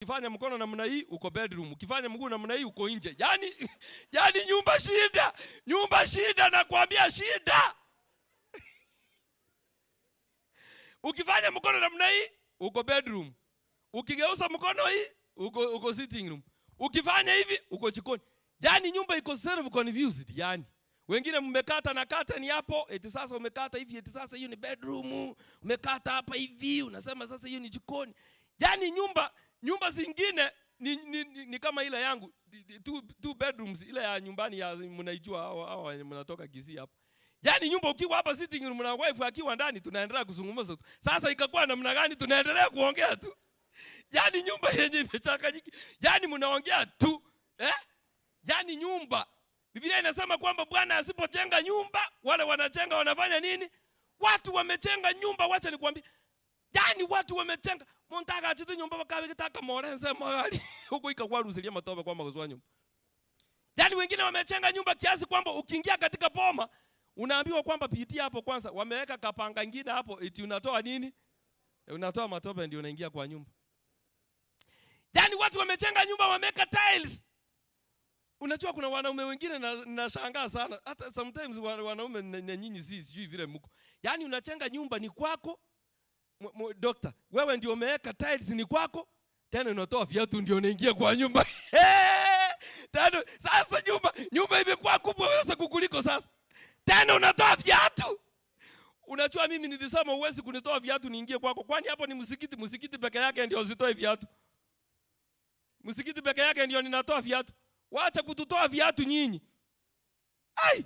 Ukifanya mkono namna hii uko bedroom, ukifanya mguu namna hii uko nje. Yaani nyumba shida, nyumba shida, nakwambia shida. Ukifanya mkono namna hii uko bedroom, ukigeuza mkono hii uko sitting room, ukifanya hivi uko jikoni. Yaani nyumba iko self confused yani. Wengine mmekata na kata ni hapo, eti sasa umekata hivi, eti sasa hiyo ni bedroom, umekata hapa hivi, unasema sasa hiyo ni jikoni. Yaani nyumba zingine ni kama ile yangu, two bedrooms, ile ya nyumbani ya mnaijua hao wenye mnatoka Kisii hapa. Yaani nyumba ukiwa hapa sitting room na wife akiwa ndani tunaendelea kuzungumza tu. Sasa ikakuwa namna gani tunaendelea kuongea tu. Yaani nyumba yenye imechanganyika. Yaani mnaongea tu. Yaani nyumba. Biblia inasema kwamba Bwana asipojenga nyumba, wale wanajenga wanafanya nini? Watu wamejenga nyumba, wacha nikwambie. Yaani watu wamejenga, muntaka achite nyumba bakabikitaka morense magari. Huko ikakwarusiria matope kwa magozwa nyumba. Yaani wengine wamejenga nyumba kiasi kwamba ukiingia katika boma unaambiwa kwamba pitia hapo kwanza, wameweka kapanga nyingine hapo, eti unatoa nini? Unatoa matope ndio unaingia kwa nyumba. Yaani watu wamejenga nyumba wameweka tiles. Unajua kuna wanaume wengine nashangaa sana. Hata sometimes wanaume na nyinyi sijui vile mko. Yaani unajenga nyumba ni kwako. Doctor, wewe ndio umeweka tiles ni kwako. Tena unatoa viatu ndio unaingia kwa nyumba. Tena sasa nyumba imekuwa kubwa sasa kukuliko sasa. Tena unatoa viatu. Unajua mimi nilisema huwezi kunitoa viatu niingie kwako. Kwani hapo ni msikiti, msikiti peke yake ndio usitoe viatu. Msikiti peke yake ndio ninatoa viatu. Wacha kututoa viatu nyinyi. Ai!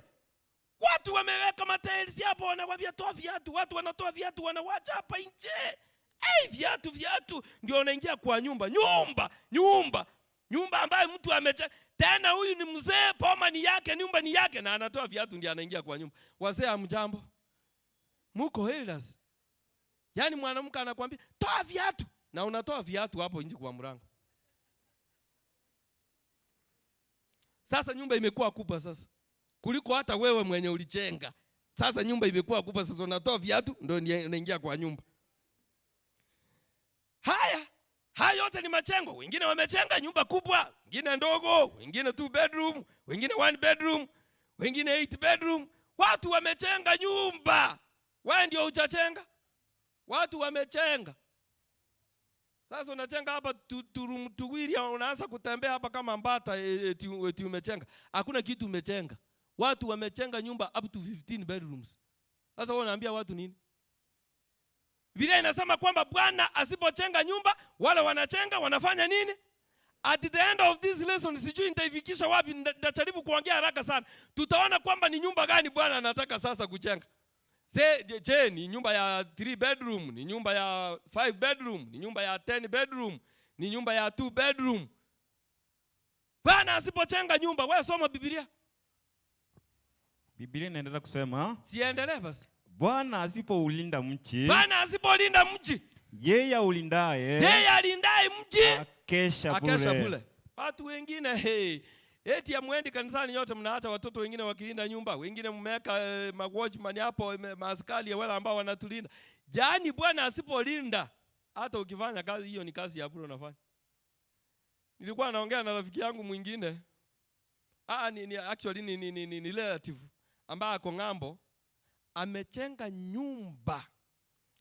Watu wameweka matails hapo wanawaambia toa viatu, watu wanatoa viatu wanawacha hapa nje. Ai, viatu viatu ndio unaingia kwa nyumba. Nyumba, nyumba. Nyumba ambayo mtu amecha. Tena huyu ni mzee, boma ni yake, nyumba ni yake na anatoa viatu ndio anaingia kwa nyumba. Wazee hamjambo? Muko elders. Yaani mwanamke anakuambia toa viatu na unatoa viatu hapo nje kwa mlango. Sasa nyumba imekuwa kubwa sasa kuliko hata wewe mwenye ulijenga. Sasa nyumba imekuwa kubwa sasa, unatoa viatu ndio unaingia kwa nyumba. Haya, haya yote ni majengo. Wengine wamejenga nyumba kubwa, wengine ndogo, wengine 2 bedroom, wengine 1 bedroom, wengine 8 bedroom. Watu wamejenga nyumba. Wewe ndio hujajenga. Watu wamejenga. Sasa unajenga hapa room tuwili, unaanza kutembea hapa kama mbata, eti umejenga. Hakuna kitu umejenga. Watu wamejenga nyumba up to 15 bedrooms. Sasa wewe unaambia watu nini? Biblia inasema kwamba Bwana asipojenga nyumba, wale wanajenga wanafanya nini? At the end of this lesson, sijui nitaifikisha wapi, nitajaribu kuongea haraka sana. Tutaona kwamba ni nyumba gani Bwana anataka sasa kujenga. Je, ni nyumba ya 3 bedroom, ni nyumba ya 5 bedroom, ni nyumba ya 10 bedroom, ni nyumba ya 2 bedroom. Bwana asipojenga nyumba, wewe soma Biblia. Biblia inaendelea kusema, Siendelee basi. Bwana asipoulinda mji, Bwana asipolinda mji, yeye aulindaye, yeye alindaye mji akesha akesha bure. bure. Watu wengine, hey, eti hamwendi kanisani nyote, mnaacha watoto wengine wakilinda nyumba, wengine mmeweka ma-watchman hapo, maaskari wale ambao wanatulinda. Yaani Bwana asipolinda, hata ukifanya kazi hiyo ni kazi ya bure unafanya. Nilikuwa naongea na rafiki yangu mwingine. Ni, actually ni relative ambaye ako ng'ambo, amejenga nyumba.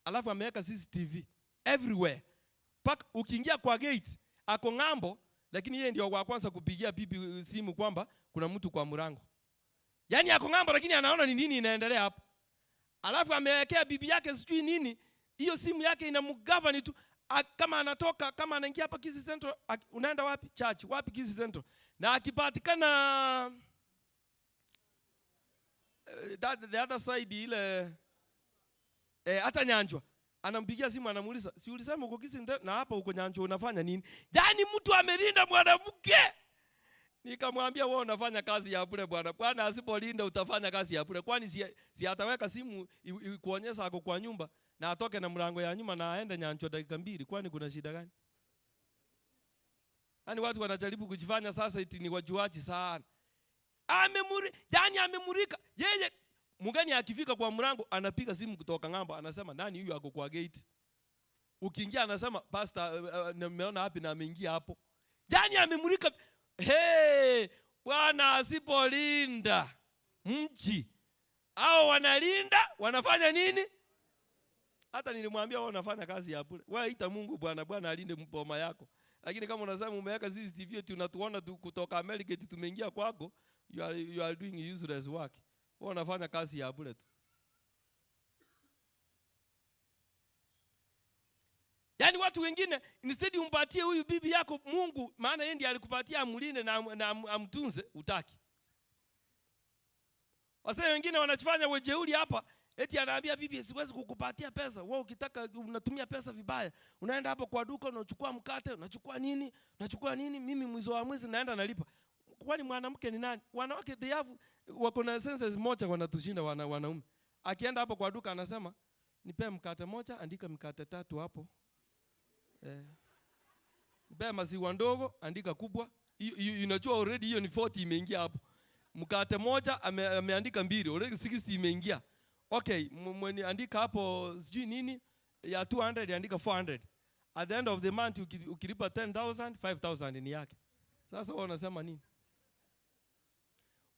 Alafu ameweka CCTV everywhere. Paka ukiingia kwa gate ako ng'ambo, lakini yeye ndio wa kwanza kupigia bibi simu kwamba kuna mtu kwa mlango. Yaani ako ng'ambo lakini anaona ni nini inaendelea hapo. Alafu amewekea bibi yake sijui nini, hiyo simu yake inamgovern tu. Kama anatoka, kama anaingia hapa Kisii Central, unaenda wapi? Church, wapi Kisii Central? Na akipatikana that, the other side ile hata Nyanjwa, anampigia simu anamuuliza, si ulisema uko Kisii na hapa uko Nyanjwa unafanya nini? Yaani mtu amelinda mwanamke. Nikamwambia wewe unafanya kazi ya bure bwana. Bwana asipolinda utafanya kazi ya bure. Kwani si ataweka simu kuonyesha ako kwa nyumba na atoke na mlango ya nyuma na aende Nyanjwa dakika 2, kwani kuna shida gani? Yaani watu wanajaribu kujifanya sasa eti ni wajuaji sana. Yaani amemurika. Yeye mgeni akifika kwa mlango anapiga simu kutoka ng'ambo anasema nani huyu ako kwa gate? Ukiingia anasema pastor, nimeona wapi na ameingia hapo. Yaani amemulika. Hey, Bwana asipolinda mji, hao wanalinda wanafanya nini? Hata nilimwambia wao wanafanya kazi ya bure. Wewe ita Mungu Bwana, Bwana alinde boma yako. Lakini kama unasema umeweka CCTV eti unatuona tu kutoka America eti tumeingia kwako, you are doing useless work. Wewe unafanya kazi ya bure tu. Yaani watu wengine instead umpatie huyu bibi yako Mungu, maana yeye ndiye alikupatia amlinde na amtunze, utaki. Wase wengine wanachofanya wejeuri hapa, eti anaambia bibi siwezi kukupatia pesa. Wewe ukitaka unatumia pesa vibaya. Unaenda hapo kwa duka unachukua mkate, unachukua nini? Unachukua nini? Mimi mwisho wa mwezi naenda nalipa. Kwani mwanamke ni nani? Wanawake they have wako na senses moja, wanatushinda wanaume. Akienda hapo kwa duka anasema nipe mkate moja, andika mkate 3 hapo. Nipe maziwa ndogo, andika kubwa. Hiyo unajua already hiyo ni 40 imeingia hapo. Mkate moja ameandika 2, already 60 imeingia. Okay, mwenye andika hapo sijui nini ya 200 andika 400. At the end of the month ukilipa 10,000, 5,000 ni yake. Sasa wao wanasema nini?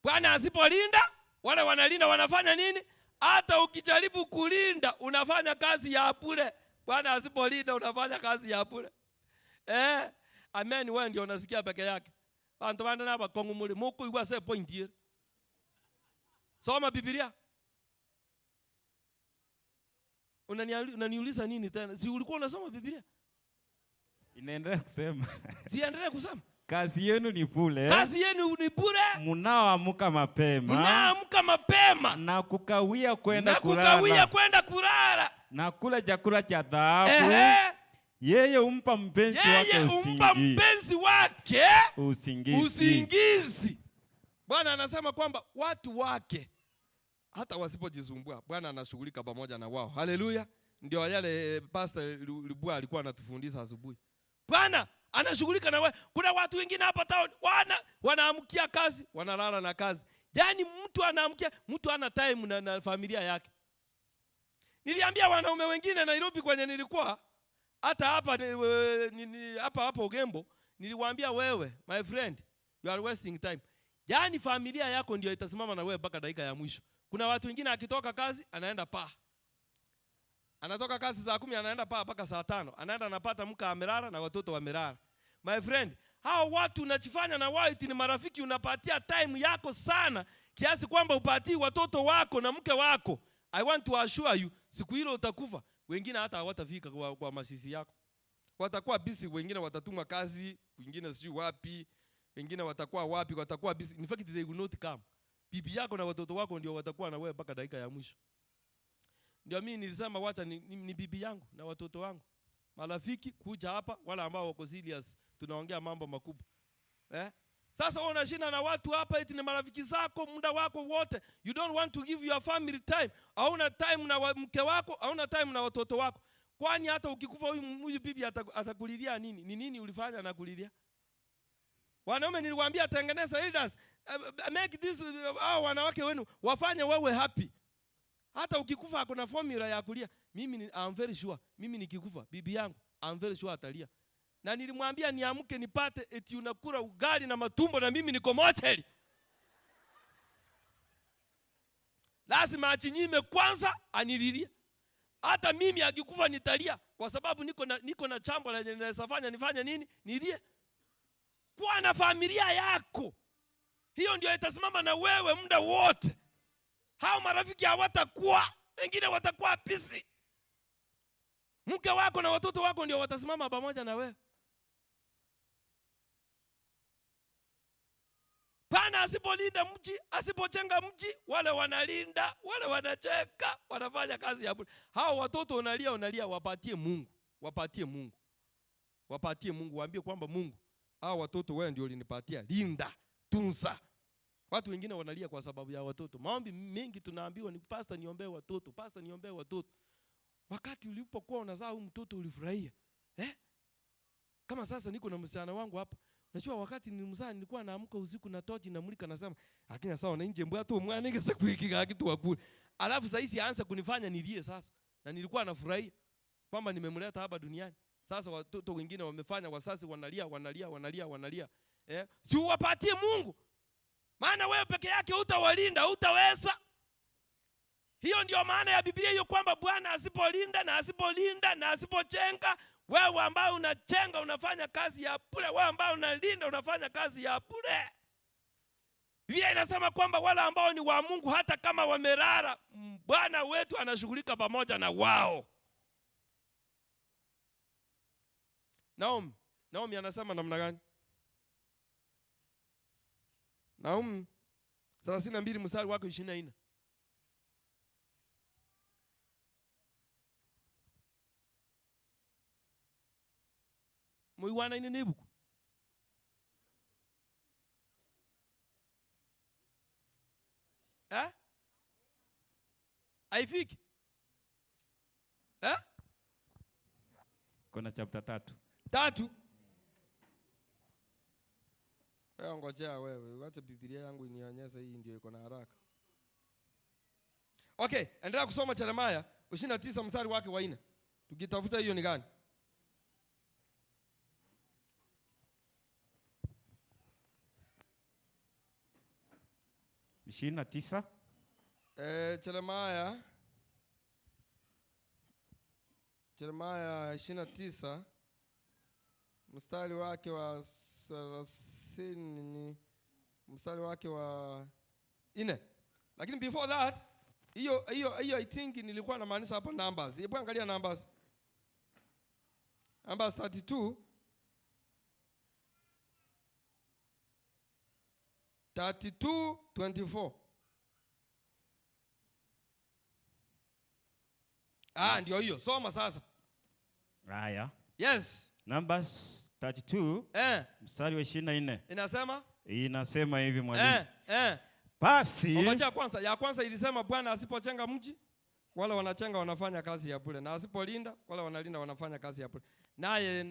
Bwana asipolinda, wale wanalinda wanafanya nini? Hata ukijaribu kulinda unafanya kazi ya bure. Bwana asipolinda unafanya kazi ya bure. Amen, wewe ndio unasikia peke yake. Bantu bande naba kongu muri muku igwa se point here. Soma Biblia. Unaniuliza nini tena? Si ulikuwa unasoma Biblia? Inaendelea kusema. Siendelee kusema. Kazi yenu ni bure. Kazi yenu ni bure. Mnaoamka mapema. Mnaamka mapema. Na kukawia kwenda Na kulala. kukawia kwenda kulala. Na kula chakula cha dhahabu. Yeye humpa mpenzi Yeye wake humpa usingizi. mpenzi wake Usingizi. usingizi. Bwana anasema kwamba watu wake hata wasipojisumbua, Bwana anashughulika pamoja na wao. Haleluya. Ndio yale Pastor Lubwa alikuwa anatufundisha asubuhi. Bwana anashughulika na wewe. Kuna watu wengine hapa town wanaamkia kazi, wanalala na kazi. Yaani mtu anaamkia, mtu ana time na familia yake. Niliambia wanaume wengine Nairobi kwenye nilikuwa, hata hapa hapa hapo Ugembo, niliwaambia wewe my friend, you are wasting time. Yaani familia yako ndio itasimama na wewe mpaka dakika ya mwisho. Kuna watu wengine akitoka kazi anaenda pa. Anatoka kazi saa 10 anaenda pa mpaka saa 5. Anaenda anapata mke amelala na watoto wamelala. My friend, hao watu unachifanya na wao eti ni marafiki, unapatia time yako sana kiasi kwamba upatii watoto wako na mke wako. I want to assure you, siku hilo utakufa. Wengine hata hawatafika kwa masisi yako. Watakuwa busy, wengine watatumwa kazi, wengine sijui wapi, wengine watakuwa wapi, watakuwa busy. In fact they will not come. Bibi yako na watoto wako ndio watakuwa na wewe mpaka dakika ya mwisho. Ndio mimi nilisema wacha ni bibi yangu na watoto wangu. Marafiki kuja hapa, wala ambao wako serious, tunaongea mambo makubwa. Sasa wewe unashinda na watu hapa eti ni marafiki zako muda wako wote. You don't want to give your family time. Hauna time na mke wako, hauna time na watoto wako. Kwani hata ukikufa huyu bibi atakulilia nini? Ni nini ulifanya na kulilia? Wanaume niliwaambia tengeneza leaders, make this, hao wanawake wenu wafanye wewe happy. Hata ukikufa hakuna formula ya kulia. Mimi ni, I'm very sure. Mimi nikikufa bibi yangu I'm very sure atalia. Na nilimwambia niamke nipate eti unakula ugali na matumbo na mimi niko mocheli. Lazima achinyime kwanza anililie. Hata mimi akikufa nitalia kwa sababu niko na jambo lenye ninaweza fanya nifanye nini? Nilie. Kuwa na familia yako. Hiyo ndio itasimama na wewe muda wote. Hao marafiki hawatakuwa, wengine watakuwa busy. Mke wako na watoto wako ndio watasimama pamoja na wewe. Bwana asipolinda mji, asipojenga mji, wale wanalinda, wale wanacheka, wanafanya kazi ya bure. Hao watoto unalia, unalia, wapatie Mungu, wapatie Mungu. Wapatie Mungu, waambie kwamba Mungu, hao watoto wewe ndio ulinipatia, linda, tunza. Watu wengine wanalia kwa sababu ya watoto. Maombi mengi tunaambiwa ni pastor niombee watoto, pastor niombee watoto. Wakati ulipokuwa unazaa huyu mtoto ulifurahia. Kama sasa niko na msichana wangu hapa. Unajua wakati nilimzaa nilikuwa naamka usiku na tochi na mulika nasema, lakini sasa na nje mbwa tu mwana ninge siku hiki kitu wakule. Alafu sasa hizi aanza kunifanya nilie sasa. Na nilikuwa nafurahia. Kwamba nimemleta hapa duniani. Sasa watoto wengine wamefanya, wazazi wanalia, wanalia, wanalia, wanalia. Si uwapatie Mungu. Maana wewe peke yake hutawalinda, hutaweza. Hiyo ndio maana ya Biblia hiyo kwamba Bwana asipolinda na asipolinda na asipochenga, wewe ambaye unachenga unafanya kazi ya bure, wewe ambaye unalinda unafanya kazi ya bure. Biblia inasema kwamba wale ambao ni wa Mungu hata kama wamelala, Bwana wetu anashughulika pamoja na wao. Naomi anasema namna gani? Naomi 32 mstari wake 24. Muiwana ine nebuku. Eh? Haifiki? Eh? Kuna chapter 3. 3. Wewe ngojea wewe, acha Biblia yangu inionyeshe hii ndio iko na haraka. Okay, endelea kusoma Yeremia 29 mstari wake wa 4. Tukitafuta hiyo ni gani? 29. Yeremia 29 mstari wake wa 30, mstari wake wa 4. Lakini before that, hiyo I think nilikuwa namaanisha hapo numbers. Hebu angalia numbers. Numbers 32. 32:24. Ndio hiyo. Soma sasa. Haya. Yes. Numbers 32. Mstari wa 24. Inasema? Inasema hivi mwalimu. Basi ngoja kwanza, ya kwanza ilisema Bwana asipochenga mji, wale wanachenga wanafanya kazi ya bure, na asipolinda wale wanalinda wanafanya kazi ya bure. Naye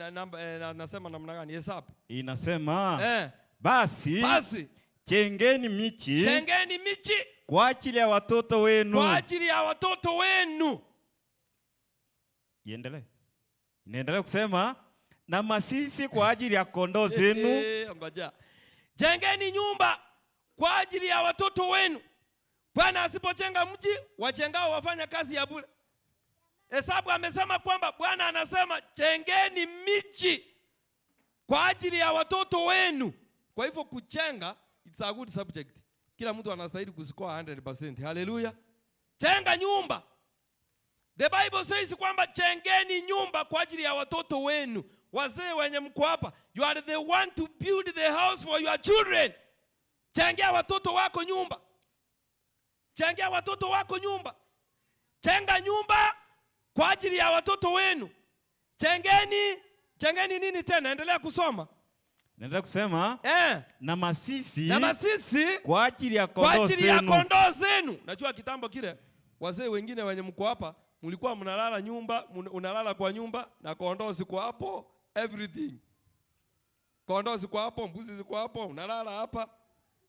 nasema namna gani? Hesabu. Inasema basi chengeni michi. Chengeni michi kwa ajili ya watoto wenu. Kwa ajili ya watoto wenu. Iendelee. Inaendelea kusema na masisi kwa ajili ya kondoo zenu. Ngoja. Jengeni nyumba kwa ajili ya watoto wenu. Bwana asipochenga mji, wachengao wafanya kazi ya bure. Hesabu amesema kwamba Bwana anasema chengeni miji kwa ajili ya watoto wenu. Kwa hivyo kuchenga, it's a good subject. Kila mtu anastahili kuscore 100%. Hallelujah. Chenga nyumba. The Bible says kwamba chengeni nyumba kwa ajili ya watoto wenu. Wazee wenye mko hapa, you are the one to build the house for your children. Chengea watoto wako nyumba. Chengea watoto wako nyumba. Chenga nyumba kwa ajili ya watoto wenu. Chengeni nini tena? Endelea kusoma. Naendelea kusema, na masisi, na masisi kwa ajili ya kwa kondoo ajili ya zenu. kondoo zenu. Najua kitambo kile wazee wengine wenye mko hapa mlikuwa mnalala nyumba, unalala kwa nyumba na kondoo ziko hapo, everything. Kondoo ziko hapo, mbuzi ziko hapo, unalala hapa.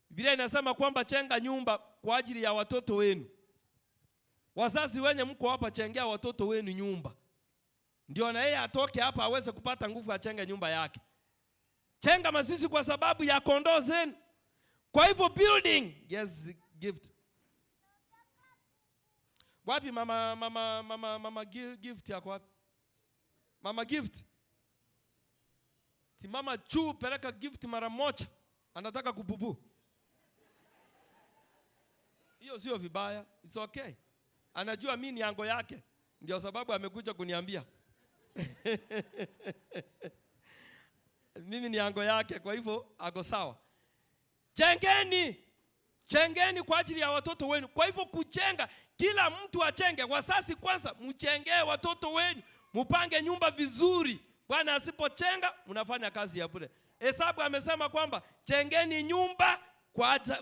Biblia inasema kwamba chenga nyumba kwa ajili ya watoto wenu. Wazazi wenye mko hapa, chengea watoto wenu nyumba. Ndio na yeye atoke hapa aweze kupata nguvu achenge nyumba yake. Chenga masisi kwa sababu ya kondoo zenu. Kwa hivyo building, yes, gift. Wapi mama gift yako wapi? Mama gift. Simama juu, peleka gift mara moja. Anataka kububu. Hiyo sio vibaya, it's okay. Anajua mimi ni ango yake. Ndio sababu amekuja kuniambia. Mimi ni ango yake, kwa hivyo ako sawa. Chengeni. Chengeni kwa ajili ya watoto wenu. Kwa hivyo kuchenga, kila mtu achenge. Wazazi kwanza mchengee watoto wenu, mupange nyumba vizuri. Bwana asipochenga mnafanya kazi ya bure. Hesabu amesema kwamba chengeni nyumba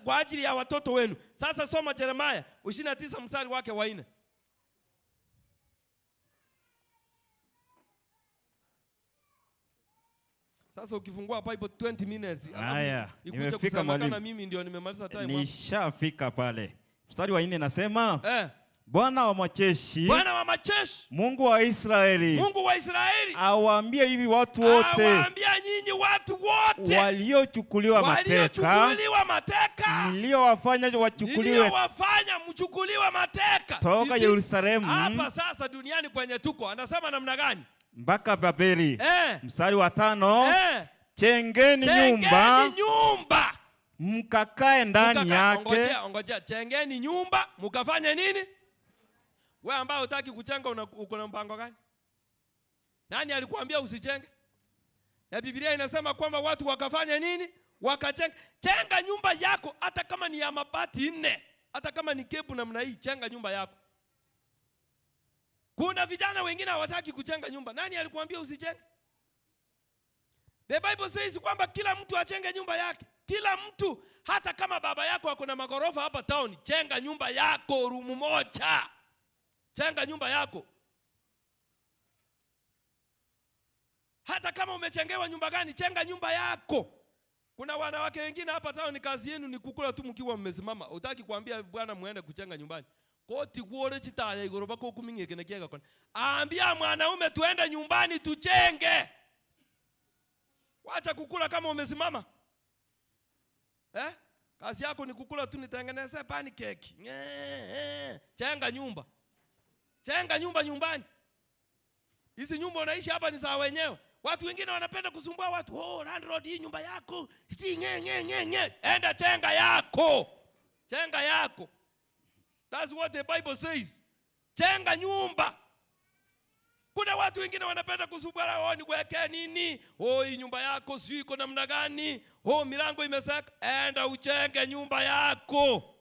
kwa ajili ya watoto wenu. Sasa soma Yeremia 29 mstari wake wa 4. Sasa ukifungua Bible 20 minutes, Haya, ikuje nimefika kusema mwalimu. kana mimi ndio nimemaliza time hapo. Nishafika pale. Mstari wa 4 nasema, Bwana wa majeshi, Bwana wa majeshi, Mungu wa Israeli, Mungu wa Israeli, awaambie hivi watu wote awaambia nyinyi watu wote waliochukuliwa mateka, waliochukuliwa mateka, niliowafanya wachukuliwe niliyowafanya mchukuliwe mateka toka Sisi Yerusalemu hapa sasa duniani kwenye tuko, anasema namna gani? Mpaka Babeli. Mstari wa 5, Chengeni Chengeni nyumba, nyumba, mkakae ndani yake. Ngojea, ngojea, chengeni nyumba mkafanye nini? Wewe ambaye hutaki kuchenga uko na mpango gani? Nani alikuambia usichenge? Na Biblia inasema kwamba watu wakafanya nini? Wakachenga. Chenga nyumba yako hata kama ni ya mabati 4, hata kama ni kepu namna hii, chenga nyumba yako. Kuna vijana wengine hawataki kuchenga nyumba. Nani alikuambia usichenge? The Bible says kwamba kila mtu achenge nyumba yake. Kila mtu, hata kama baba yako ako na magorofa hapa town, chenga nyumba yako room moja. Chenga nyumba yako. Hata kama umechengewa nyumba gani, chenga nyumba yako. Kuna wanawake wengine hapa town, kazi yenu ni kukula tu mkiwa mmesimama. Hutaki kuambia bwana muende kuchenga nyumbani. Koti kuore chitaya igoro bako kuminge kene kiega kona. Ambia mwanaume tuende nyumbani tuchenge. Wacha kukula kama umesimama. Kazi yako ni kukula tu, nitengeneze pancake. Chenga nyumba. Chenga nyumba nyumbani. Hizi nyumba unaishi hapa ni za wenyewe. Watu wengine wanapenda kusumbua watu. Oh, landlord, hii nyumba yako. Si nge nge nge nge. Enda chenga yako. Chenga yako. That's what the Bible says. Chenga nyumba. Kuna watu wengine wanapenda kusumbua, oh, niweke nini? Oh, hii nyumba yako sijui iko namna gani? Oh, milango imeseka. Enda uchenge nyumba yako.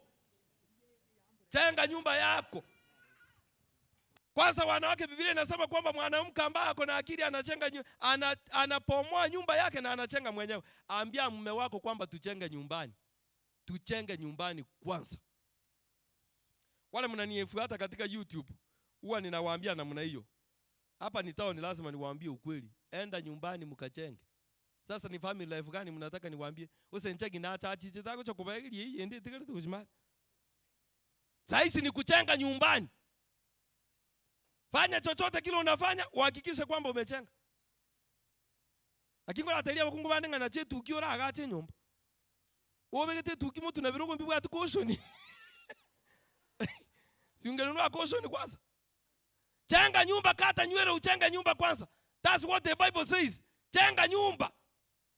Chenga nyumba yako. Kwanza wanawake, Biblia inasema kwamba mwanamke ambaye ako na akili anapomoa nyumba yake na anachenga mwenyewe. Ambia mume wako kwamba tuchenge nyumbani. Tuchenge nyumbani kwanza. Wale mnanifuata katika YouTube, huwa ninawaambia namna hiyo. Hapa ni town, lazima niwaambie ukweli. Enda nyumbani mkachenge. Sasa ni family life gani mnataka niwaambie? Usencheki na acha chitako cha kubagili hii ende tikali tukujima. Sasa ni kuchenga nyumbani. Fanya chochote kile unafanya, uhakikishe kwamba umechenga. Lakini kwa atelia wakungu bandenga na chetu ukiora agache nyumba. Obegete tuki mutu na birogo mbibwa atukoshoni. Si ungenunua koshoni kwanza. Chenga nyumba, kata nywele uchenge nyumba kwanza. That's what the Bible says. Chenga nyumba.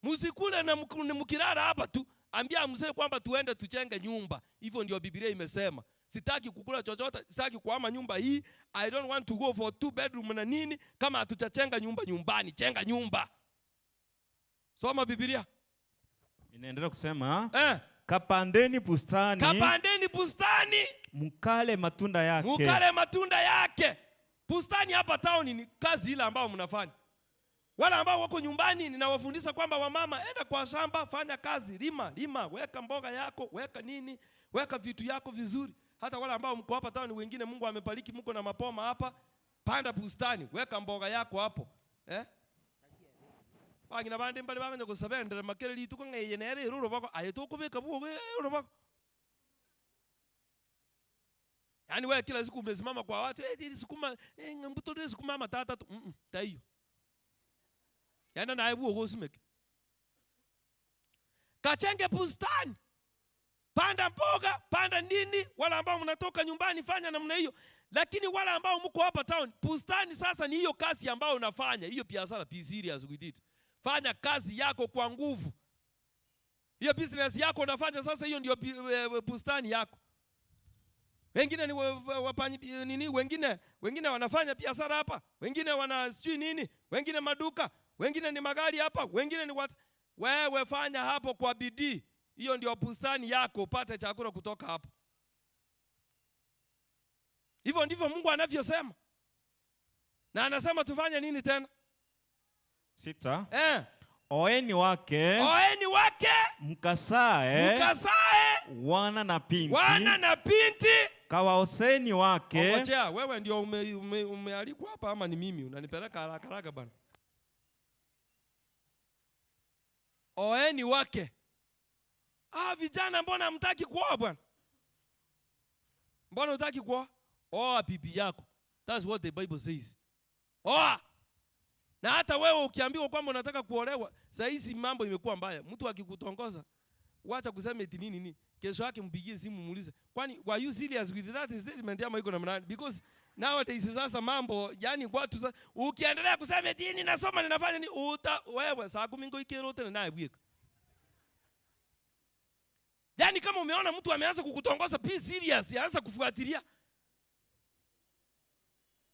Msikule na mkilala hapa tu. Ambia mzee kwamba tuende tuchenge nyumba. Hivyo ndio Biblia imesema. Sitaki kukula chochote, sitaki kuhama nyumba hii. I don't want to go for 2 bedroom na nini kama hatutachenga nyumba nyumbani. Chenga nyumba. Soma Biblia. Inaendelea kusema, Kapandeni bustani. Kapandeni bustani. Mkale matunda yake. Mkale matunda yake. Bustani hapa town ni kazi ile ambayo mnafanya. Wale ambao wako nyumbani ninawafundisha kwamba wamama, enda kwa shamba, fanya kazi, lima, lima, weka mboga yako, weka nini, weka vitu yako vizuri. Hata wale ambao mko hapa town wengine Mungu amebariki mko na mapoma hapa, panda bustani, weka mboga yako hapo. Bangina bande mbali banganya kusabendera makere lituko ngeye nere ruro bako ayeto kubeka buwe ruro bako. Yaani wewe kila siku umesimama kwa watu, ili sukuma, mbuto ile sukuma matata tu. Taiyo. Yaani na aibu ugosimeke. Kachenge bustani. Panda mboga, panda nini, wala ambao mnatoka nyumbani fanya namna hiyo. Lakini wala ambao mko hapa town, bustani sasa ni hiyo kazi ambayo unafanya, hiyo biashara, be serious with it. Fanya kazi yako kwa nguvu. Hiyo business yako unafanya sasa, hiyo ndio bustani yako. Wengine ni wapanyi, nini, wengine wanafanya biashara hapa, wengine wana sijui nini, wengine maduka, wengine ni magari hapa, wengine ni what. Wewe fanya hapo kwa bidii. Hiyo ndio bustani yako, upate chakula kutoka hapo. Hivyo ndivyo Mungu anavyosema. Na anasema tufanye nini tena? 6. Oeni wake. Oeni wake. Mkasae. Mkasae. Wana na binti. Wana na binti. Kawaoseni wake. Ngojea, wewe ndio umealikwa hapa ama ni mimi? Unanipeleka haraka haraka bana. Oeni wake. Vijana mbona hamtaki kuoa bwana? Mbona hutaki kuoa? Oa bibi yako. That's what the Bible says. Oa. Na hata wewe ukiambiwa kwamba unataka kuolewa, saa hizi mambo imekuwa mbaya. Mtu akikutongoza, wacha kusema eti nini nini. Kesho yake mpigie simu muulize, kwani were you serious with that statement ama iko namna gani? Because nowadays sasa mambo, yani watu ukiendelea kusema eti nini nasoma ninafanya nini, uta wewe saa 10 ngo ikero tena naye bweka. Yani kama umeona mtu ameanza kukutongoza, be serious, anza kufuatilia.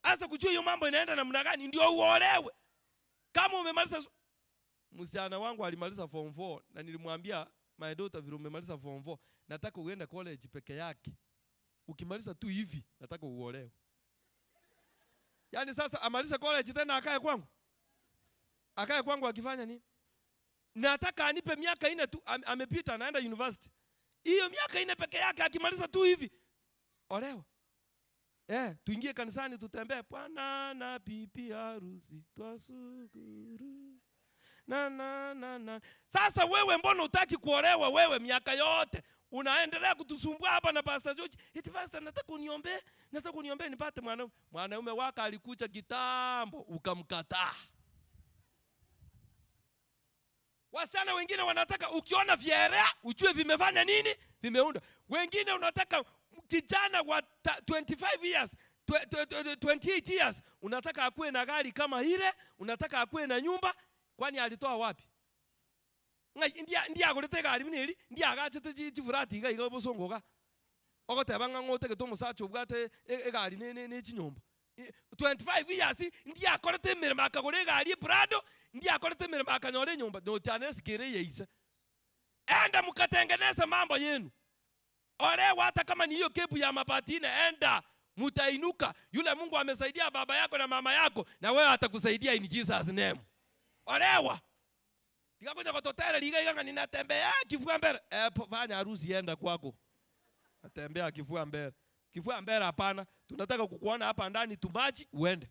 Anza kujua hiyo mambo inaenda namna gani ndio uolewe. Kama umemaliza msichana wangu alimaliza form 4 na nilimwambia my daughter, vile umemaliza form 4 nataka uende college peke yake. Ukimaliza tu hivi nataka uolewe. Yani sasa amalize college tena akae kwangu? Akae kwangu akifanya nini? Nataka anipe miaka 4 tu, amepita anaenda university. Hiyo miaka 4 peke yake akimaliza tu hivi olewa. Tuingie kanisani tutembee, Bwana na bibi harusi twashukuru. Na na na na. Sasa wewe mbona hutaki kuolewa wewe miaka yote? Unaendelea kutusumbua hapa na Pastor George. Eti pastor nataka uniombee, nataka uniombee nipate mwanaume. Mwanaume wako alikuja kitambo ukamkataa. Wasichana wengine wanataka ukiona vyerea ujue vimefanya nini? Vimeunda. Wengine unataka kijana wa 25 years, 28 years, unataka akuwe na gari kama ile, unataka akuwe na nyumba, kwani alitoa wapi? Ngai ndia agorete gari bineri, ndia agachete chifurati iga iga bosongo ga. Ogoteba ng'a ng'otege tomosacha obwate egari ne chinyomba. 25 years ndia akorete emirimo akagora egari Prado, ndia akorete emirimo akanyora enyomba, notanesikere yeise. Enda mkatengeneza mambo yenu. Olewa hata kama ni hiyo kepu ya mabati ine, enda mutainuka. Yule Mungu amesaidia baba yako na mama yako, na wewe atakusaidia in Jesus name. Olewa. Tikakuja kutotera liga iga ninatembea kifua mbele. Fanya harusi enda kwako. Natembea kifua mbele. Kifua mbele hapana. Tunataka kukuona hapa ndani tumaji uende.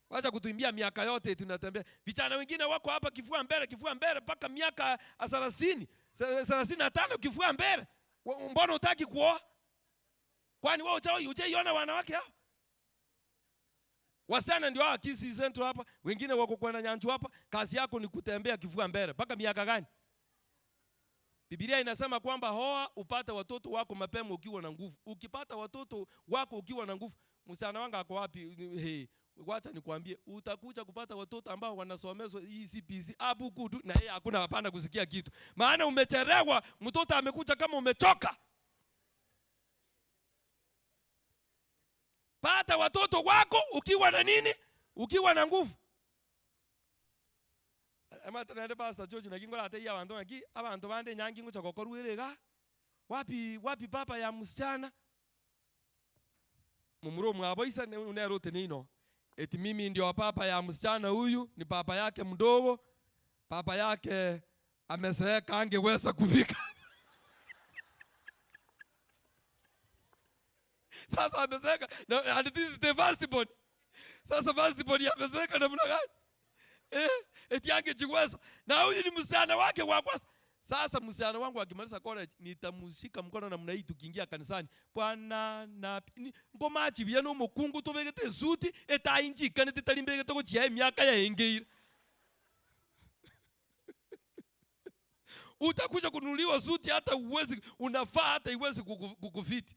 Wacha kutuimbia miaka yote tunatembea. Vijana wengine wako hapa kifua mbele, kifua mbele mpaka miaka 30, 35 kifua mbele. Mbona hutaki kuoa? Kwani wewe hujaiona wanawake hao? Wasichana ndio hao Kisii Central hapa, wengine wako kwa na Nyanchu hapa, kazi yako ni kutembea kifua mbele mpaka miaka gani? Biblia inasema kwamba hoa upate watoto wako mapema ukiwa na nguvu. Ukipata watoto wako ukiwa na nguvu, msichana wangu ako wapi? Hey, wacha nikwambie, utakuja kupata watoto ambao wanasomezwa ECPC abu kudu na yeye hakuna hapana kusikia kitu. Maana umechelewa, mtoto amekuja kama umechoka. Pata watoto wako ukiwa na nini? Ukiwa na nguvu. Ama tunaenda Pastor George na kingola ate ya bantu ngi abantu bande nyangi ngucha kokorwirega. Wapi wapi papa ya msichana? Mumuro mwaboisa unerote nino. Eti mimi ndio papa ya msichana huyu, ni papa yake mdogo. Papa yake amezeeka angeweza kufika. Sasa amezeeka. And this is the first born. Sasa first born amezeeka namna gani? Eti angejiweza. Na huyu ni msichana wake wa kwanza. Sasa msichana wangu akimaliza college nitamshika mkono namna hii tukiingia kanisani. Bwana na ngoma chibia no mukungu tobegete suti etainjika netitalimbegete gochia miaka ya engeira. Utakuja kununuliwa suti hata uwezi unafaa hata iwezi kukufiti.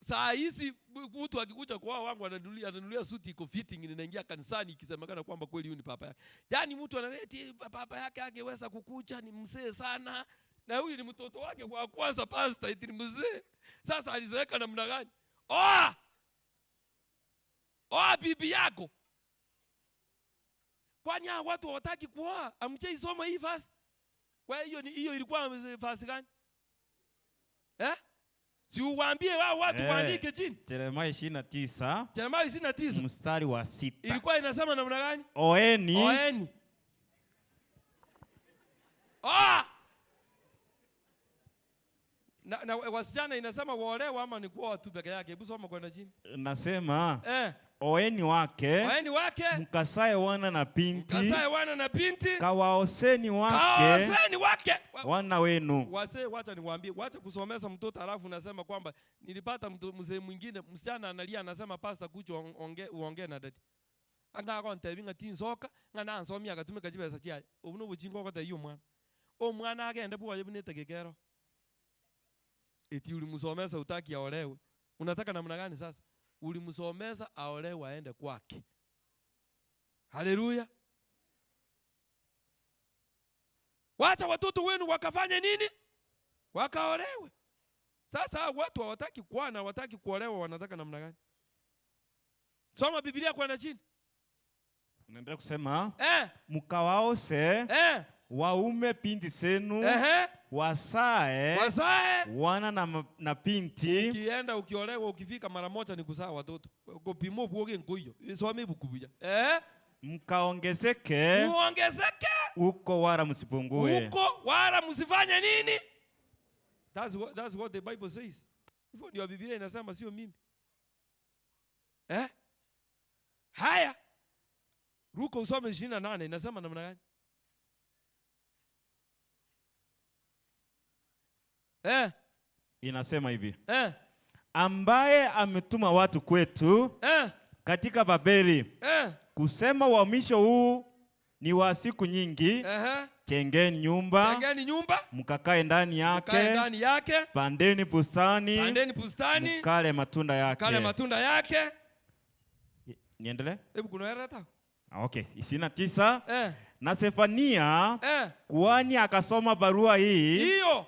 Saa hizi mtu akikuja kwa wangu ananunulia suti iko fitting, ninaingia kanisani ikisemekana kwamba kweli huyu ni papa yake. Yaani mtu eti papa yake angeweza kukuja ni mzee sana, na huyu ni mtoto wake wa kwanza pastor, eti ni mzee. Sasa alizeeka namna gani? Oa! Oa bibi yako. Kwani hao watu hawataki kuoa? Hamjaisoma hii verse? Kwa hiyo ni hiyo ilikuwa verse gani? Si uwaambie wao watu waandike chini. Yeremia 29. Yeremia 29. Mstari wa 6. Ilikuwa inasema namna gani? Oeni. Oeni. Na wasichana inasema waolewe ama ni kuoa tu peke yake? Hebu soma kwenda chini. Nasema, Oeni wake, Oeni wake, mkasae wana na binti, mkasae wana na binti, kawaoseni wake, kawaoseni wake wana wenu. Wazee, wacha niwaambie, wacha kusomesa mtoto alafu unasema kwamba nilipata mzee mwingine, msichana analia anasema pastor kuja uongee na daddy. Anga akontebi ng'a tinsoka, ng'a nansomia agatumika chibesa chiaye. Obu nobochinga ogotebia omwana. Omwana agende bwoye buna etegekero. Eti ulimsomesa hutaki aolewe. Unataka namna gani sasa? Ulimsomesa aolewe aende kwake. Haleluya. Wacha watoto wenu wakafanye nini? Wakaolewe. Sasa watu hawataki kuoana, hawataki kuolewa, wanataka namna gani? Soma Biblia kwenda chini. Unaendelea kusema, mkawaose waume binti zenu, wasae wana na binti. Ukienda ukiolewa ukifika mara moja ni kuzaa watoto. Kupimo bwoge nkoyo. Isome bukubuya. Mkaongezeke. Muongezeke. Huko wala msipungue. Huko wala msifanye nini? That's what the Bible says. Hivyo ndio Biblia inasema, sio mimi. Haya. Ruka usome 28 inasema namna gani? Inasema hivi. Ambaye ametuma watu kwetu katika Babeli kusema uhamisho huu ni wa siku nyingi. Jengeni nyumba, jengeni nyumba, mkakae ndani yake, mkakae ndani yake, pandeni bustani, pandeni bustani, mkale matunda yake, mkale matunda yake. Niendelee? Hebu kuna hela hata? Okay, 29. Na Sefania kuhani akasoma barua hii. Hiyo.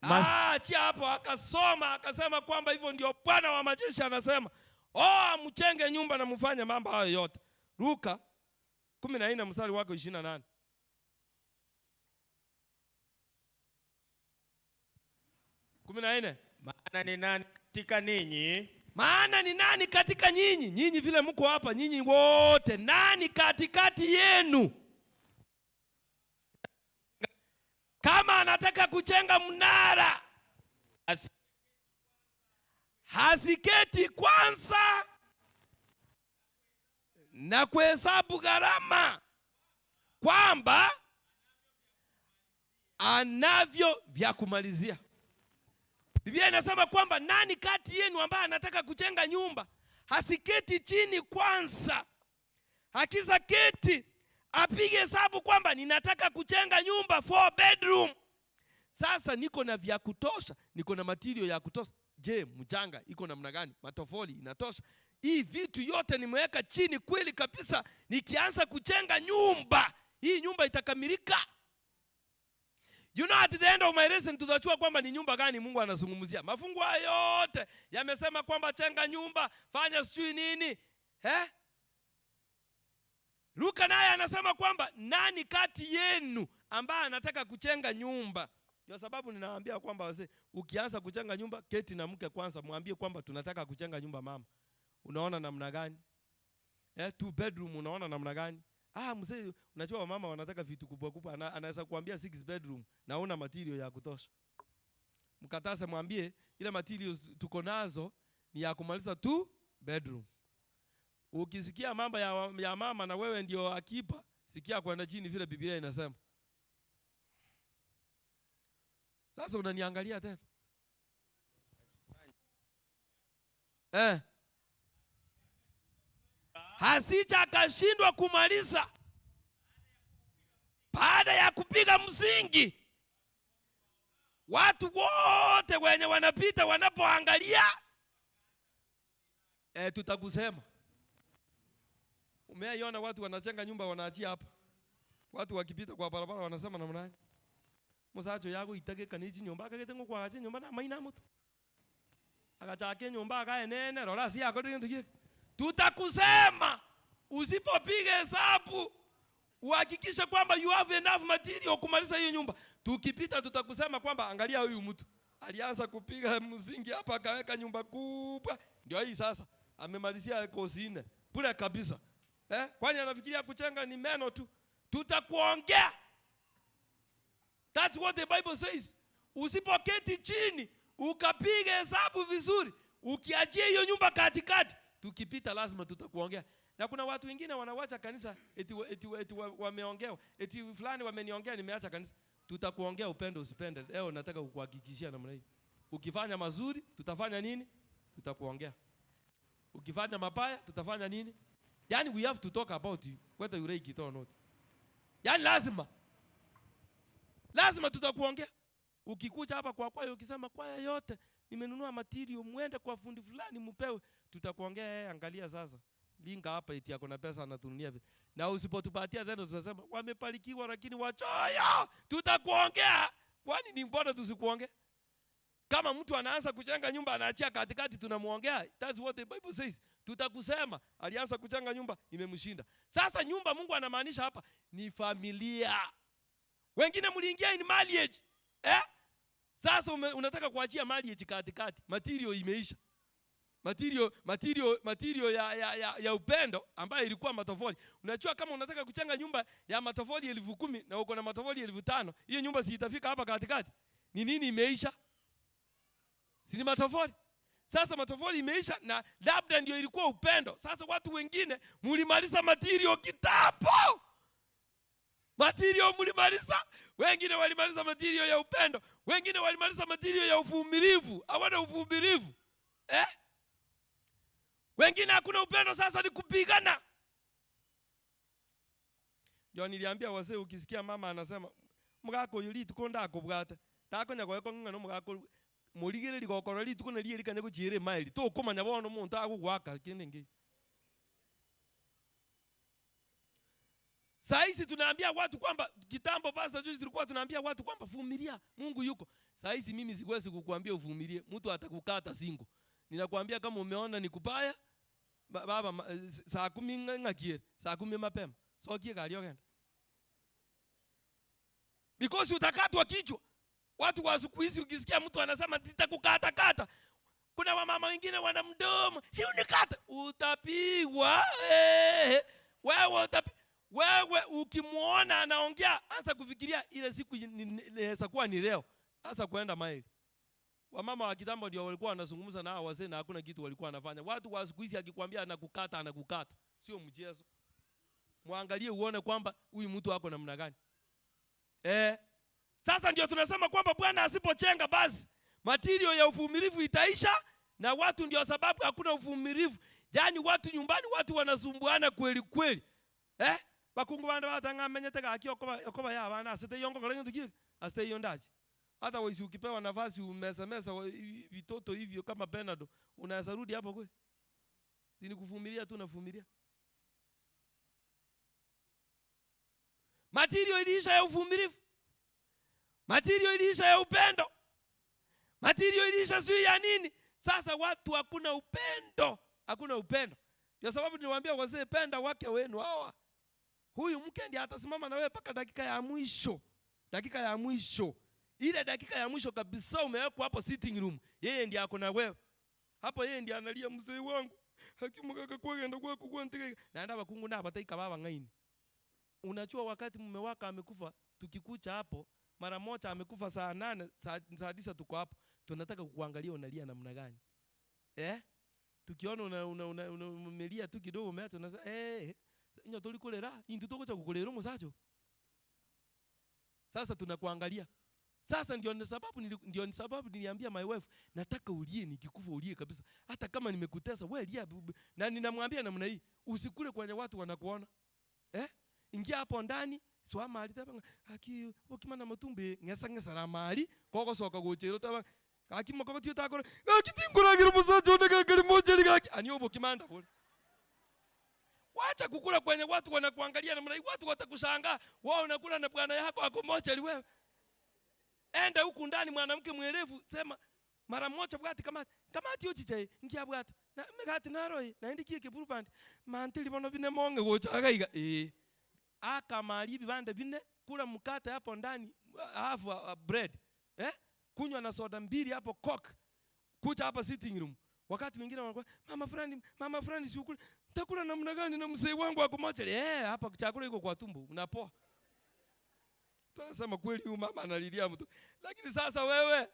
Achia hapo, akasoma akasema kwamba hivyo ndio Bwana wa majeshi anasema. Oh, mchenge nyumba na mfanye mambo hayo yote. Luka 14 mstari wake 28. 14. Maana ni nani katika ninyi? Maana ni nani katika nyinyi? Nyinyi vile mko hapa, nyinyi wote, nani katikati yenu kama anataka kujenga mnara hasiketi kwanza na kuhesabu gharama kwamba anavyo vya kumalizia? Biblia inasema kwamba nani kati yenu ambaye anataka kujenga nyumba hasiketi chini kwanza, akiza keti apige hesabu kwamba ninataka kujenga nyumba 4 bedroom. Sasa niko na vya kutosha, niko na material ya kutosha. Je, mchanga iko namna gani? Matofali inatosha? Hii vitu yote nimeweka chini kweli kabisa. Nikianza kujenga nyumba, hii nyumba itakamilika. You know, at the end of my lesson tutajua kwamba ni nyumba gani Mungu anazungumzia. Mafungu hayo yote yamesema kwamba jenga nyumba, fanya sijui nini. Luka naye anasema kwamba nani kati yenu ambaye anataka kujenga nyumba? Ndio sababu ninawaambia kwamba wazee, ukianza kujenga nyumba, keti na mke kwanza, mwambie kwamba tunataka kujenga nyumba mama. Unaona namna gani? 2 bedroom unaona namna gani? Mzee, unajua wamama wanataka vitu kubwa kubwa. Anaweza kuambia 6 bedroom na una material ya kutosha. Mkatase mwambie ile materials tuko nazo ni ya kumaliza 2 bedroom. Ukisikia mambo ya mama na wewe ndio akipa, sikia kwenda chini vile Biblia inasema. Sasa unaniangalia tena. Hasija akashindwa kumaliza. Baada ya kupiga msingi, watu wote wenye wanapita wanapoangalia, tutakusema. Umeiona watu wanajenga nyumba wanaachia hapa. Watu wakipita kwa barabara wanasema namna gani? Musacho yako itageka ni nyumba akagete ngo kwa nyumba na maina mtu. Akachake nyumba akaenene rola si yako ndio ndio. Tutakusema usipopiga hesabu uhakikishe kwamba you have enough material kumaliza hiyo nyumba. Tukipita tutakusema kwamba angalia huyu mtu alianza kupiga msingi hapa akaweka nyumba kubwa, ndio hii sasa amemalizia kozi 4 bure kabisa. Kwani anafikiria kujenga ni meno tu? Tutakuongea. That's what the Bible says. Usipoketi chini ukapiga hesabu vizuri, ukiachia hiyo nyumba katikati, Tukipita lazima tutakuongea. Na kuna watu wengine wanawacha kanisa eti wameongewa, eti fulani wameniongea nimeacha kanisa. Tutakuongea upende usipende. Leo nataka kukuhakikishia namna hii. Ukifanya mazuri tutafanya nini? Tutakuongea. Ukifanya mabaya tutafanya nini? Yaani we have to talk about you whether you like it or not. Yaani lazima. Lazima tutakuongea. Ukikuja hapa kwa kwaya ukisema kwaya yote nimenunua material muende kwa fundi fulani mpewe, tutakuongea. Angalia sasa. Linga hapa eti yako na pesa anatununia. Na usipotupatia tena tutasema wamepalikiwa lakini wachoyo. Tutakuongea. Kwani ni mbona tusikuongee? Kama mtu anaanza kujenga nyumba anaachia katikati tunamuongea. That's what the Bible says. Tutakusema alianza kujenga nyumba imemshinda. Sasa nyumba Mungu anamaanisha hapa ni familia. Wengine mliingia in marriage. Eh? Sasa unataka kuachia marriage katikati. Material imeisha. Material ya upendo ambayo ilikuwa matofali. Unajua kama unataka kujenga nyumba ya matofali 10,000 na uko na matofali 5,000, hiyo nyumba si itafika hapa katikati? Ni nini imeisha? Si ni matofali? Sasa matofali imeisha na labda ndio ilikuwa upendo. Sasa watu wengine mlimaliza material kitambo. Material mlimaliza. Wengine walimaliza material ya upendo, wengine walimaliza material ya uvumilivu. Hawana uvumilivu. Eh? Wengine hakuna upendo, sasa ni kupigana. Ndio niliambia wazee, ukisikia mama anasema mugako yuli tukonda akobwata. Takonya goeko ng'ano mugako muligere gokora rituko na rieri kanya gochiere maili. Tokomanya bono omonto agogwaka kende nge. Saisi tunaambia watu kwamba kitambo pastor juzi tulikuwa tunaambia watu kwamba vumilia, Mungu yuko. Saisi mimi siwezi kukuambia uvumilie, mtu atakukata singo. Ninakwambia kama umeona ni kubaya, baba saa 10 ngakie, saa 10 mapema. So kie gari ogenda. Because utakatwa kichwa. Watu wa siku hizi ukisikia mtu anasema nitakukata kata. Kuna wamama wengine wana mdomo, si unikata, utapigwa. Wewe utapigwa. Wewe ukimuona anaongea anza kufikiria ile siku inaweza kuwa ni leo. Anza kuenda maili. Wamama wa kitambo ndio walikuwa wanazungumza na hao wazee na hakuna kitu walikuwa wanafanya. Watu wa siku hizi akikwambia anakukata anakukata. Sio mchezo. Muangalie uone kwamba huyu mtu ako namna gani. Sasa ndio tunasema kwamba Bwana asipochenga basi material ya uvumilivu itaisha na watu ndio sababu hakuna uvumilivu. Yaani watu nyumbani watu wanasumbuana kweli kweli. Bakungu bande batangamenyete gaki okoba ya bana asete yongo kole nduki asete yondaje. Hata wewe ukipewa nafasi umesa mesa vitoto hivyo kama Bernardo unaweza rudi hapo kweli? Si ni kuvumilia tu navumilia. Material iliisha ya uvumilivu. Material iliisha ya upendo. Material iliisha sio ya nini? Sasa watu hakuna upendo, hakuna upendo. Ndio sababu niliwaambia wazee penda wake wenu hawa. Huyu mke ndiye atasimama na wewe mpaka dakika ya mwisho. Dakika ya mwisho. Ile dakika ya mwisho kabisa umewekwa hapo sitting room. Yeye ndiye ako na wewe. Hapo yeye ndiye analia mzee wangu. Hakimu kaka kwenda kwa kukuantika. Na ndaba kungu na bataika baba ngaini. Unajua wakati mume wako amekufa tukikucha hapo mara moja amekufa saa 8, saa 9 tuko hapo. Tunataka kukuangalia unalia namna gani. Tukiona umelia tu kidogo umeacha unasema inyo tulikulera, intu tokocha kukulera musacho. Sasa tunakuangalia. Sasa ndio sababu niliambia my wife nataka ulie nikikufa ulie kabisa. Hata kama nimekutesa wewe lia. Na ninamwambia namna hii, usikule kwenye watu wanakuona. Ingia hapo ndani, swa mali tabanga haki okimana matumbe ngesa ngesa la mali koko soka gochero tabanga haki moko tiyo takora haki tinguragira musacho ndeka moja ligaki ani obokimanda bole. Wacha kukula kwenye watu wanakuangalia namna hii, watu watakushangaa. Wao unakula na bwana yako akomocha wewe. Enda huku ndani mwanamke mwelevu sema mara moja bwati kamati yochiche ngia bwata na megati naroi na indikie kipurupande mantili bono bine monge gochaga iga aka mali bibande bine kula mkate hapo ndani half bread kunywa na soda mbili hapo coke kuja hapa sitting room. Wakati mwingine wanakuwa mama fulani si ukule nitakula namna gani na mzee wangu akomocha hapa chakula iko kwa tumbo unapoa. Tunasema kweli huyu mama analilia mtu. Lakini sasa wewe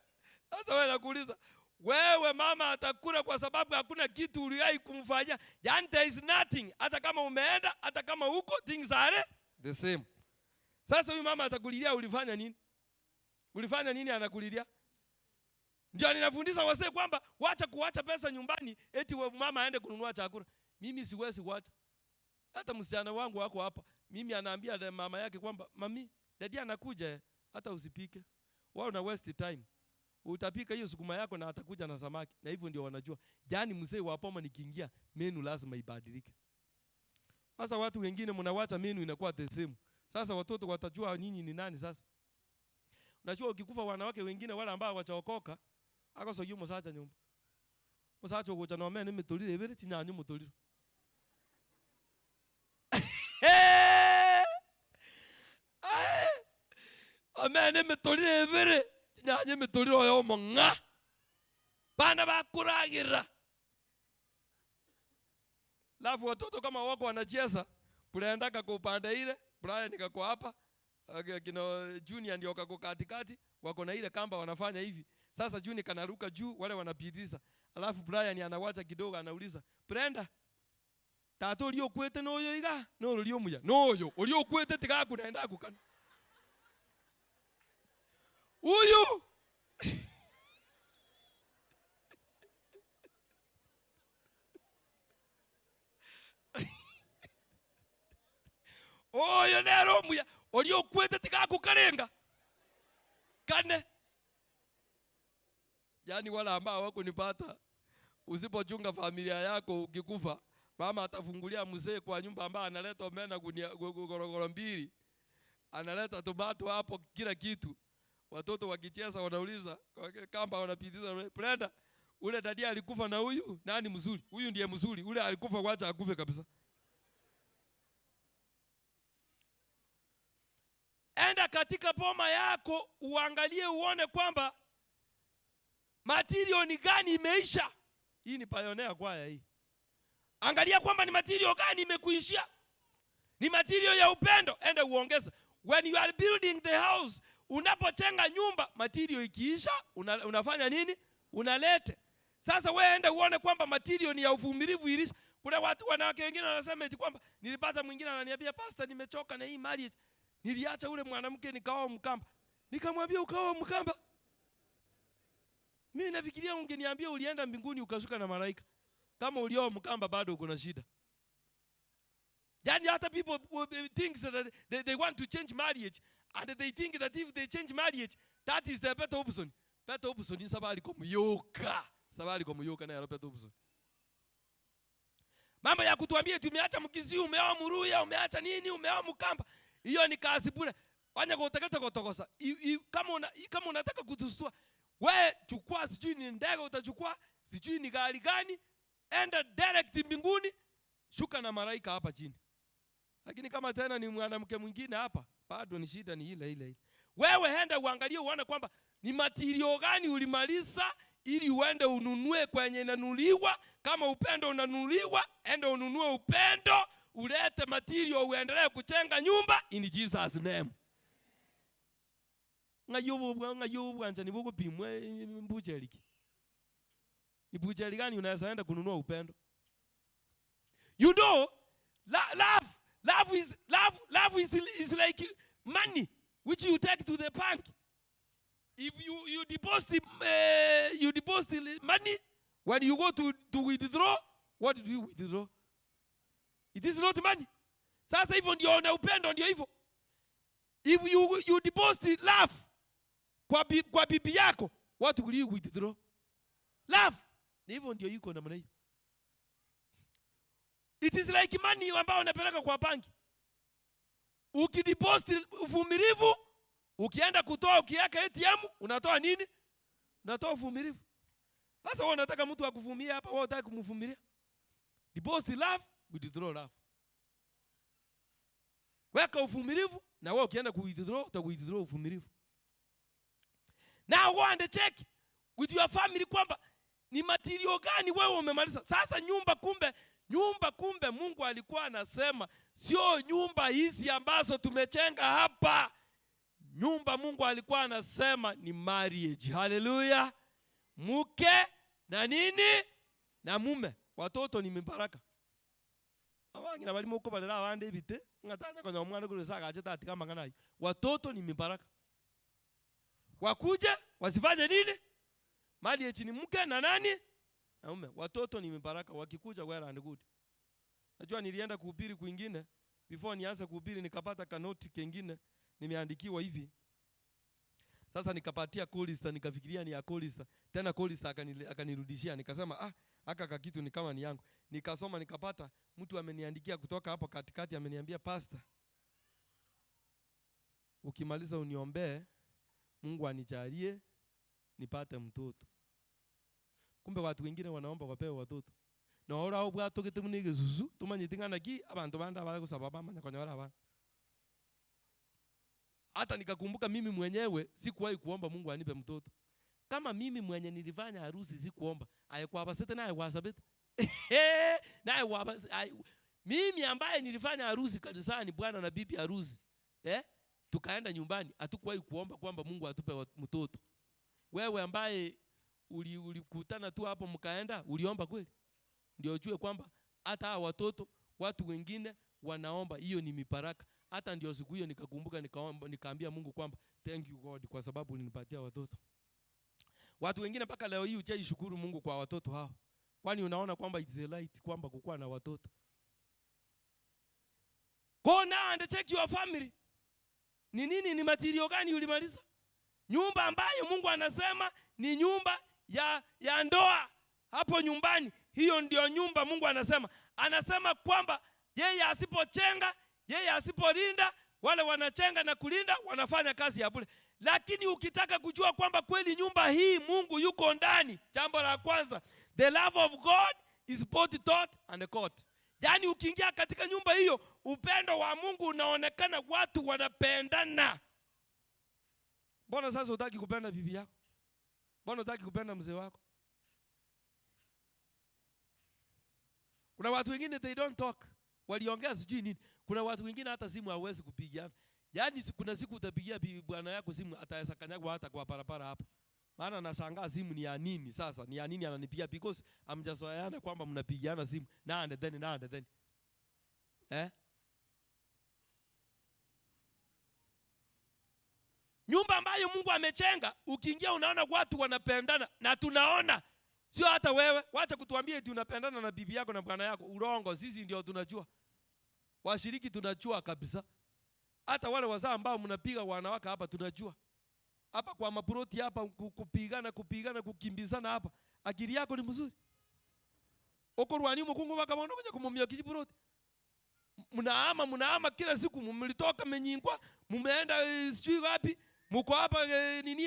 nakuuliza Wewe mama atakula kwa sababu hakuna kitu uliwahi kumfanyia. Yani there is nothing. Hata kama umeenda, hata kama uko, things are the same. Sasa huyu mama atakulilia ulifanya nini? Ulifanya nini anakulilia? Ndio ninafundisha wasee kwamba wacha kuacha pesa nyumbani eti mama aende kununua chakula. Mimi siwezi kuacha. Hata msichana wangu wako hapa, mimi anaambia mama yake kwamba mami, daddy anakuja, hata usipike. Wao una waste time. Utapika hiyo sukuma yako na atakuja na samaki. Na hivyo ndio wanajua. Yaani mzee wa poma nikiingia, menu lazima ibadilike. Sasa watu wengine mnawacha menu inakuwa the same. Sasa watoto watajua nyinyi ni nani sasa. Unajua ukikufa wanawake wengine wale ambao hawajaokoka, akosogia musacha nyumba. Musacha ogocha no mene mitolire ebere chinyanyu mutoliro. Amene mitolire ebere chinyanyu mitoliro oyo mong'a. Bana bakuragira. Lafu watoto kama wako wanacheza, Brenda kako upande ile, Brian kako hapa, kina Junior ndio kako katikati, wako na ile kamba wanafanya hivi. Sasa Junior kanaruka juu, wale wanapitiza. Alafu Brian anawacha kidogo anauliza, "Brenda, tata uliokwete noyo iga? No uliomuya. Noyo, uliokwete tigakunaenda kukana." Huyu oyo nero muya uliokwete tigakukarenga. Kane. Yaani wala ambao hawakunipata, usipochunga familia yako ukikufa, mama atafungulia mzee kwa nyumba ambaye analeta omena gunia gorogoro mbili. Analeta tomato hapo kila kitu. Watoto wakicheza wanauliza, kamba wanapitiza, "Brenda, ule dadi alikufa na huyu, nani mzuri? Huyu ndiye mzuri, ule alikufa wacha akufe kabisa." Enda katika boma yako uangalie uone kwamba material ni gani imeisha. Hii ni pioneer kwaya hii. Angalia kwamba ni material gani imekuishia. Ni material ya upendo, enda uongeze. When you are building the house, unapojenga nyumba, material ikiisha, unafanya nini? Unalete. Sasa wewe enda uone kwamba material ni ya uvumilivu ilisha. Kuna watu wanawake wengine wanasema eti kwamba nilipata mwingine ananiambia, "Pastor, nimechoka na hii marriage. Niliacha ule mwanamke nikaoa Mkamba." Nikamwambia, "Ukaoa Mkamba? Mimi nafikiria ungeniambia ulienda mbinguni ukashuka na malaika. Kama ulioa Mkamba bado uko na shida." Yani hata people think that they want to change marriage and they think that if they change marriage that is the better option. Better option ni sabali komuyoka. Sabali komuyoka na better option. Mambo ya kutuambia tumeacha Mkisii, umeoa Mruya, umeacha nini, umeoa Mkamba. Hiyo ni kazi bure. Fanya kuteketa kutokosa. Kama unataka kutustua, we chukua sijui ni ndege utachukua, sijui ni gari gani, enda direct mbinguni, shuka na malaika hapa chini. Lakini kama tena ni mwanamke mwingine hapa, bado ni shida ni ile ile ile. Wewe enda uangalie uone kwamba ni material gani ulimaliza ili uende ununue kwenye inanunuliwa. Kama upendo unanunuliwa, enda ununue upendo, ulete material uendelee kujenga nyumba in Jesus name. Ngayobo anja ni bugo pimwe mbujeliki. Ni bujeli gani unaweza enda kununua upendo? You know, love is like money which you take to the bank. If you deposit you deposit money, when you go to withdraw, what do you withdraw? It is not money. Sasa hivyo ndio na upendo ndio hivyo. If you deposit love kwa bibi yako, what will you withdraw? Love. Ni hivyo ndio iko namna hiyo. It is like money ambayo unapeleka kwa banki. Ukideposit uvumilivu, ukienda kutoa ukiweka ATM, unatoa nini? Unatoa uvumilivu. Sasa wewe unataka mtu akuvumilie hapa, wewe unataka kumvumilia. Deposit love, withdraw love. Weka uvumilivu na wewe ukienda ku withdraw, uta withdraw uvumilivu. Now go and check with your family kwamba ni material gani wewe umemaliza. Sasa nyumba kumbe Mungu alikuwa anasema sio nyumba hizi ambazo tumejenga hapa. Nyumba Mungu alikuwa anasema ni marriage. Hallelujah. Mke na nini? Na mume. Watoto ni mibaraka. Abangina barimo uko barera abandi ebite, ngatanya konya omwana kuri sagache tati kama nganayo. Watoto ni mibaraka. Wakuje wasifanye nini? Mali yetu ni mke na nani? Na mume. Watoto ni mibaraka, wakikuja well and good. Najua nilienda kuhubiri kwingine, before nianze kuhubiri nikapata kanoti kengine nimeandikiwa hivi. Sasa nikapatia Kolista, nikafikiria ni ya Kolista. Tena Kolista akanirudishia, nikasema aka kakitu ni kama ni yangu. Nikasoma nikapata mtu ameniandikia kutoka hapo katikati, ameniambia pastor, ukimaliza uniombee Mungu anijalie nipate mtoto. Kumbe watu wengine wanaomba wapewe watoto. Na ora obwato gete munege zuzu tumanyite ngana ki abantu banda bagusaba bamanya konyora abana. Hata nikakumbuka mimi mwenyewe sikuwahi kuomba Mungu anipe mtoto. Kama mimi mwenye nilifanya harusi sikuomba. Ayekuwa basete naye wasabete. Naye mimi ambaye nilifanya harusi kanisani, bwana na bibi harusi. Tukaenda nyumbani, hatukuwahi kuomba kwamba Mungu atupe mtoto. Wewe ambaye ulikutana tu hapo mkaenda, uliomba kweli? Ndio ujue kwamba hata watoto watu wengine wanaomba, hiyo ni mibaraka. Hata ndio siku hiyo nikakumbuka, nikaomba, nikaambia Mungu kwamba thank you God kwa sababu ulinipatia watoto. Watu wengine mpaka leo hii hujaishukuru Mungu kwa watoto hao. Kwani unaona kwamba it's a light kwamba kukua na watoto. Go now and check your family. Ni nini, ni material gani ulimaliza? Nyumba ambayo Mungu anasema ni nyumba ya ndoa hapo nyumbani. Hiyo ndio nyumba Mungu anasema. Anasema kwamba yeye asipochenga, yeye asipolinda, wale wanachenga na kulinda wanafanya kazi ya bure. Lakini ukitaka kujua kwamba kweli nyumba hii Mungu yuko ndani, jambo la kwanza, the love of God is both taught and caught. Yaani ukiingia katika nyumba hiyo, upendo wa Mungu unaonekana, watu wanapendana. Mbona sasa hutaki kupenda bibi yako? Mbona hutaki kupenda mzee wako? Kuna watu wengine they don't talk. Waliongea sijui nini. Kuna watu wengine hata simu hawezi kupigiana. Yaani kuna siku utapigia bibi bwana yako simu ataweza kanyagwa hata kwa barabara hapo. Maana nashangaa simu ni ya nini sasa? Ni ya nini ananipigia? Because hamjazoeana kwamba mnapigiana simu now and then, now and then. Nyumba ambayo Mungu amechenga, ukiingia unaona watu wanapendana, na tunaona. Sio hata wewe, wacha kutuambia eti unapendana na bibi yako na bwana yako. Urongo, sisi ndio tunajua. Washiriki tunajua kabisa. Hata wale wazaa ambao mnapiga wanawake hapa tunajua. Hapa kwa maproti hapa kupigana, kupigana, kukimbizana hapa. Akili yako ni mzuri. Okorwani mukungu bakabona kuja kumumia kijiproti. Mnaama, mnaama kila siku, mlitoka Menyingwa, mmeenda sijui wapi, mko hapa nini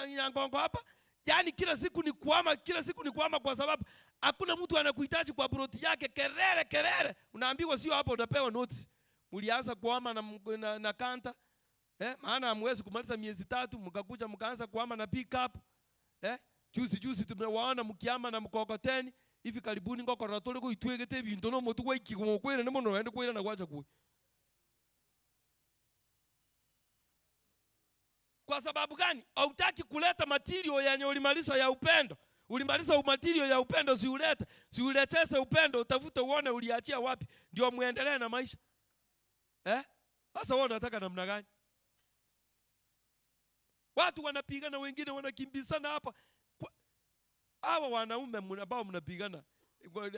Nyangongo hapa. Yaani kila siku ni kuama, kila siku ni kuama kwa sababu hakuna mtu anakuhitaji kwa ploti yake. Kelele kelele. Unaambiwa sio hapa, utapewa notice. Mlianza kuama na kanta. Maana hamwezi kumaliza miezi 3, mkakuja mkaanza kuama na pick up. Juzi juzi tumewaona mkiama na mkokoteni. Hivi karibuni ngokora tole kuitwegete bintu no mutu gwaikigwo kwira ni muno ende kwira na gwacha kuwe. Kwa sababu gani? Hautaki kuleta material yenye ulimaliza ya upendo. Ulimaliza material ya upendo, siulete. Siuletese upendo, utafute uone uliachia wapi ndio muendelee na maisha. Sasa wewe unataka namna gani? Watu wanapigana, wengine wanakimbizana hapa. Hawa wanaume ambao mnapigana,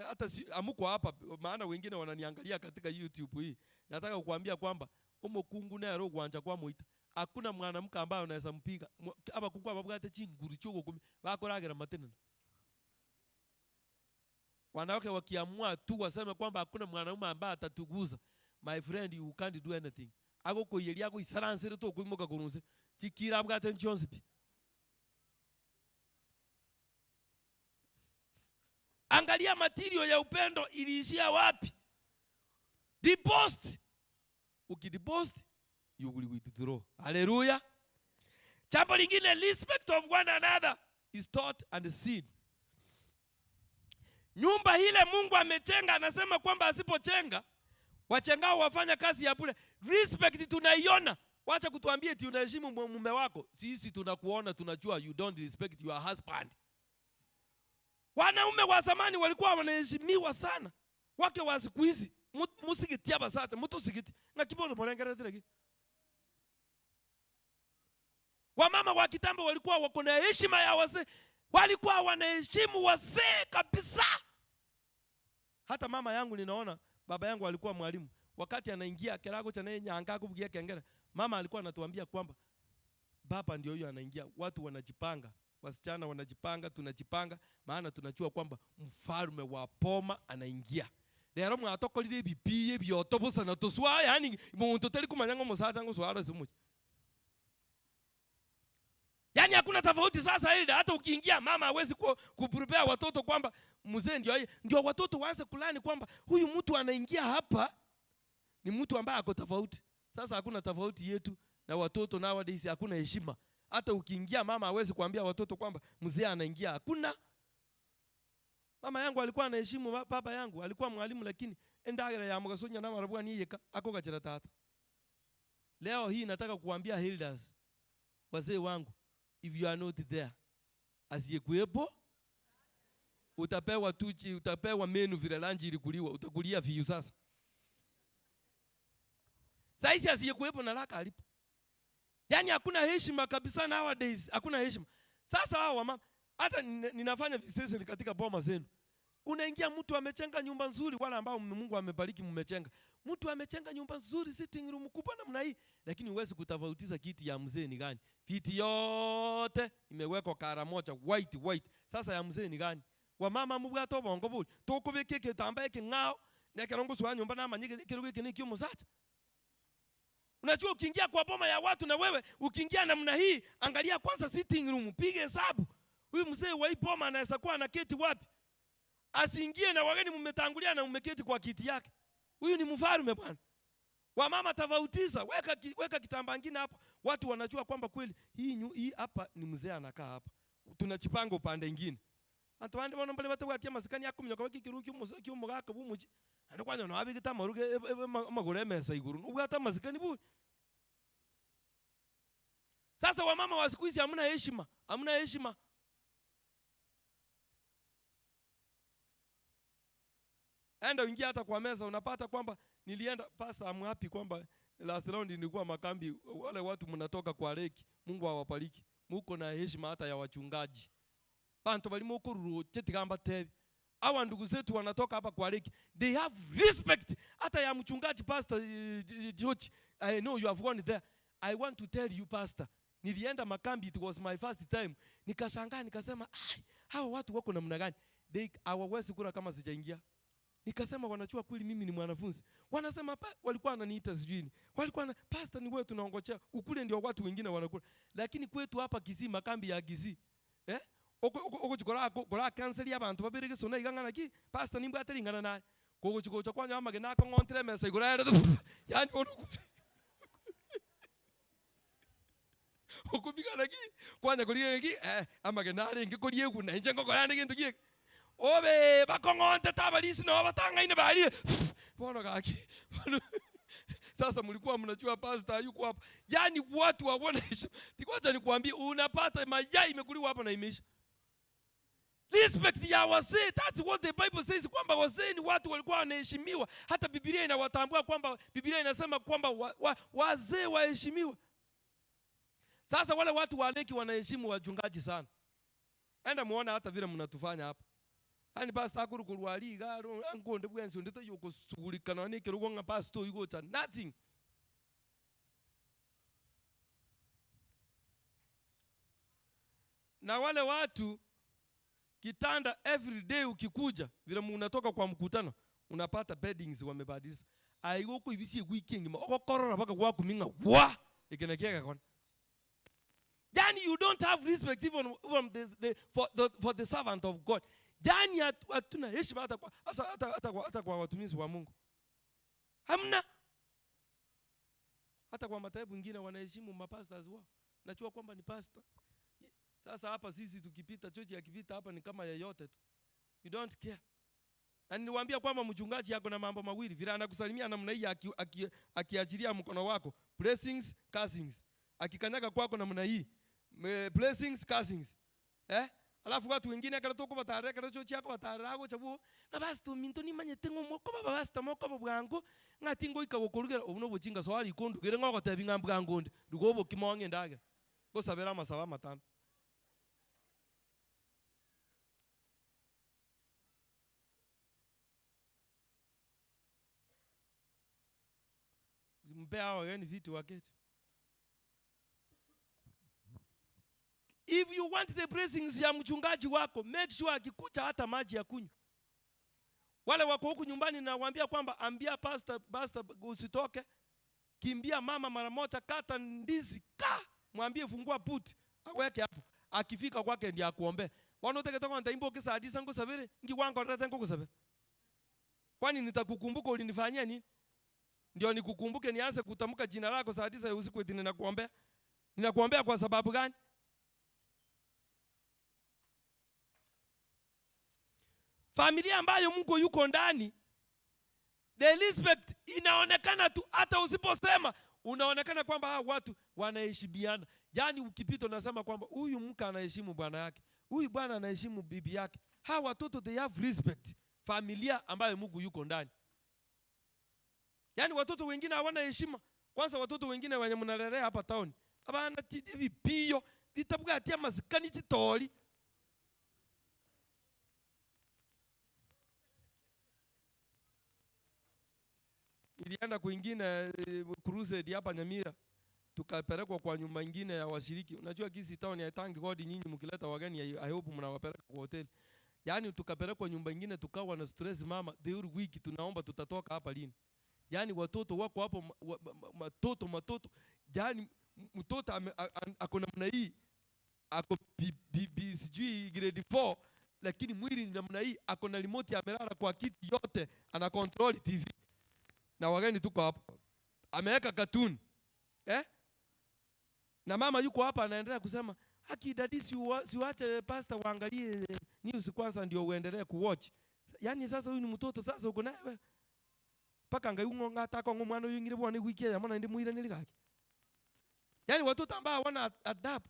hata amuko hapa, maana wengine wananiangalia katika YouTube hii. Nataka kukuambia kwamba umukungu naye roho kuanja kwa muita. Hakuna mwanamke ambaye unaweza mpiga. Aba kukwa babwate chinguru choko kumi, bakoragera matena. Wanawake wakiamua tu waseme kwamba hakuna mwanaume ambaye atatuguza. My friend, you can't do anything. Ako koyelia ko isaransere to kuimoka kurunze. Chikira bwate nchonzipi. Angalia material ya upendo iliishia wapi? Deposit. Ukideposit, you will withdraw. Hallelujah. Jambo lingine, respect of one another is taught and seen. Nyumba ile Mungu amechenga, anasema kwamba asipochenga, wachengao wafanya kazi ya bure. Respect tunaiona. Wacha kutuambia eti unaheshimu mume wako. Sisi tunakuona, tunajua you don't respect your husband. Wanaume wa zamani walikuwa wanaheshimiwa sana. Wake wa siku hizi musigiti abasacha, mutusigiti. Ngakibono molengeretere. Wamama wa kitambo walikuwa wako na heshima ya wazee. Walikuwa wanaheshimu wazee kabisa. Hata mama yangu ninaona, baba yangu alikuwa mwalimu. Wakati anaingia kirago cha naye nyanga kubugia kengele, mama alikuwa anatuambia kwamba baba ndio huyo anaingia, watu wanajipanga, wasichana wanajipanga, tunajipanga, maana tunajua kwamba mfalme wa poma anaingia. Lero mwatokorire bipiye byotobusa na tuswa, yani muntu tari kumanya ngo musacha ngo swara simuche. Yani hakuna tofauti sasa ile, hata ukiingia mama hawezi kuprepare watoto kwamba mzee ndio yeye, ndio watoto waanze kulani kwamba huyu mtu anaingia hapa ni mtu ambaye ako tofauti. Sasa hakuna tofauti yetu na watoto nowadays, hakuna heshima. Hata ukiingia mama hawezi kuambia watoto kwamba mzee anaingia, hakuna. Mama yangu alikuwa anaheshimu baba yangu, alikuwa mwalimu, lakini endagera ya mugasonya na marabwa ni yeka akogachira tata. Leo hii nataka kuambia elders, wazee wangu, if you are not there, asiyekuwepo utapewa tuchi, utapewa menu vile lanji ilikuliwa, utakulia viyu sasa. Saizi asiyekuwepo na laka alipo. Yani hakuna heshima kabisa nowadays, hakuna heshima. Sasa hao wamama, hata ninafanya visitation katika boma zenu. Unaingia mtu amechenga nyumba nzuri, wala ambao Mungu amebariki mmechenga. Mtu amechenga nyumba nzuri, sitting room kubwa namna hii, lakini huwezi kutofautisha kiti ya mzee ni gani. Viti yote imewekwa kara moja white white. Sasa ya mzee ni gani? Wamama mubwato bongo buli. Tokubeke kitambaa king'ao, nekerongo swa nyumba na manyike kirugo kini kyo musacha. Unajua ukiingia kwa boma ya watu na wewe ukiingia namna hii, angalia kwanza sitting room, pige hesabu. Huyu mzee wa hii boma anaweza kuwa anaketi wapi? Asiingie na wageni mmetangulia na mmeketi kwa kiti yake. Huyu ni mfalme bwana. Wamama tofautiza, weka kitambaa kingine hapo. Watu wanajua kwamba kweli hii hapa ni mzee anakaa hapa. Tunachipanga upande mwingine. Antu bana mbale watu watia masikani yako mnyoka kiruki muziki umugaka bumuji. Ando kwanya no abigita maruge amagore mesa iguru. Ubwata masikani bu. Sasa wamama wa siku hizi hamna heshima, hamna heshima. Enda uingia hata kwa meza unapata kwamba nilienda pastor, I'm happy kwamba last round nilikuwa makambi, wale watu mnatoka kwa leki, Mungu awabariki. Muko na heshima hata ya wachungaji. Bantu balimo kururu chetigamba tebi. Hawa ndugu zetu wanatoka hapa kwa leki. They have respect hata ya mchungaji pastor George. I know you have gone there. I want to tell you pastor, nilienda makambi, it was my first time. Nikashangaa nikasema, ai, hawa watu wako namna gani? They hawawezi kula kama sijaingia. Nikasema wanachua kweli mimi ni mwanafunzi. Wanasema walikuwa wananiita sijui. Walikuwa na pastor ni wewe tunaongojea. Ukule ndio watu wengine wanakula. Lakini kwetu hapa Kisii, makambi ya Kisii. Eh? Ogochikora gora cancel ya abantu babirige sona igangana ki pastor nimbwa ateringana naye. Kogochikocha kwanya amagena kongontre mesa igora. Yani okubigana ki kwanya kurie ki amagena aringe kurie kuna inje ngokora kintu ki. Obe bakongonte tabalisi no batangaine bali. Bona gaki. Sasa mlikuwa mnajua pastor yuko hapa. Yani watu waone. Tikwacha nikwambie unapata mayai imekuliwa hapa na imeisha. Respect ya wazee, that's what the Bible says, kwamba wazee ni watu walikuwa wanaheshimiwa. Hata Biblia inawatambua kwamba Biblia inasema kwamba wazee waheshimiwe. Sasa wale watu wa leki wanaheshimu wachungaji sana. Enda muone hata vile mnatufanya hapa. Ani pastor akuru kurwali garo angonde bwenzi ndito yokusugulikana ni kirugo nga pastor yugo cha nothing. Na wale watu kitanda every day ukikuja vile mnatoka kwa mkutano unapata beddings wamebadilisha. Aigo kuibisi wiki ngima okorora baka gwakuminga wa ikenekeka kona. Yani you don't have respect even from for the servant of God. Yani hatuna heshima hata kwa watumishi wa Mungu. Hamna. Hata kwa madhehebu mengine wanaheshimu mapastors wao. Najua kwamba ni pastor. Sasa hapa sisi tukipita, church yakipita hapa ni kama yeyote tu. You don't care. Na niliwaambia kwamba mchungaji yako na mambo mawili, vile anakusalimia namna hii akiachilia mkono wako, Blessings, cursings. Akikanyaga kwako namna hii, blessings, cursings. Eh? Alafu watu wengine akara toko batare akara chochi yako batare ago chabu na basi tu minto ni manyete ngo ko baba basi tamoko bwangu ngati ngo ikagokorugera obuno buchinga swali kondugere ngo gotebi ngambwa ngonde rugobo kimonge ndage gosabera masaba matambe. Mpe hawa wageni vitu waketi. If you want the blessings ya mchungaji wako, make sure akikucha hata maji ya kunywa. Wale wako huku nyumbani nawaambia kwamba ambia pastor, pastor usitoke. Kimbia mama mara moja, kata ndizi ka, mwambie fungua put, aweke hapo. Akifika kwake ndiye akuombe. Wanote ketoka nitaimba kisa hadisa ngo sabere, ngiwango ndata ngo sabere. Kwani nitakukumbuka ulinifanyia nini? Ndio nikukumbuke nianze kutamka jina lako saa 9 ya usiku eti ninakuombea. Ninakuombea kwa sababu gani? Familia ambayo Mungu yuko ndani, the respect inaonekana tu, hata usiposema unaonekana kwamba hawa watu wanaheshimiana. Yaani ukipita unasema kwamba huyu mke anaheshimu bwana yake, huyu bwana anaheshimu bibi yake. Hawa watoto they have respect. Familia ambayo Mungu yuko ndani. Yaani watoto wengine hawana heshima. Kwanza watoto wengine wenye mnalelea hapa town, abana vipio vitabwatia masikani chitori. Nilienda kwingine crusade hapa Nyamira, tukapelekwa kwa nyumba nyingine ya washiriki. Unajua Kisii town ya Thank God, nyinyi mkileta wageni I hope mnawapeleka kwa hoteli. Yaani tukapelekwa nyumba nyingine tukawa na stress mama, the whole week tunaomba tutatoka hapa lini. Yaani watoto wako hapo matoto matoto. Yaani mtoto ako namna hii, ako sijui grade 4, lakini mwili ni namna hii, ako na remote amelala kwa kiti yote, ana control TV. Na wageni tuko hapo. Ameweka cartoon. Eh? Na mama yuko hapa anaendelea kusema, "Haki daddy, siuache pastor waangalie news kwanza ndio uendelee kuwatch." Yaani sasa huyu ni mtoto sasa uko naye wewe. Paka ngai ngata kwa mwana yingire bwana wiki ya mwana ndi muire niligaki. Yaani watoto ambao hawana adabu.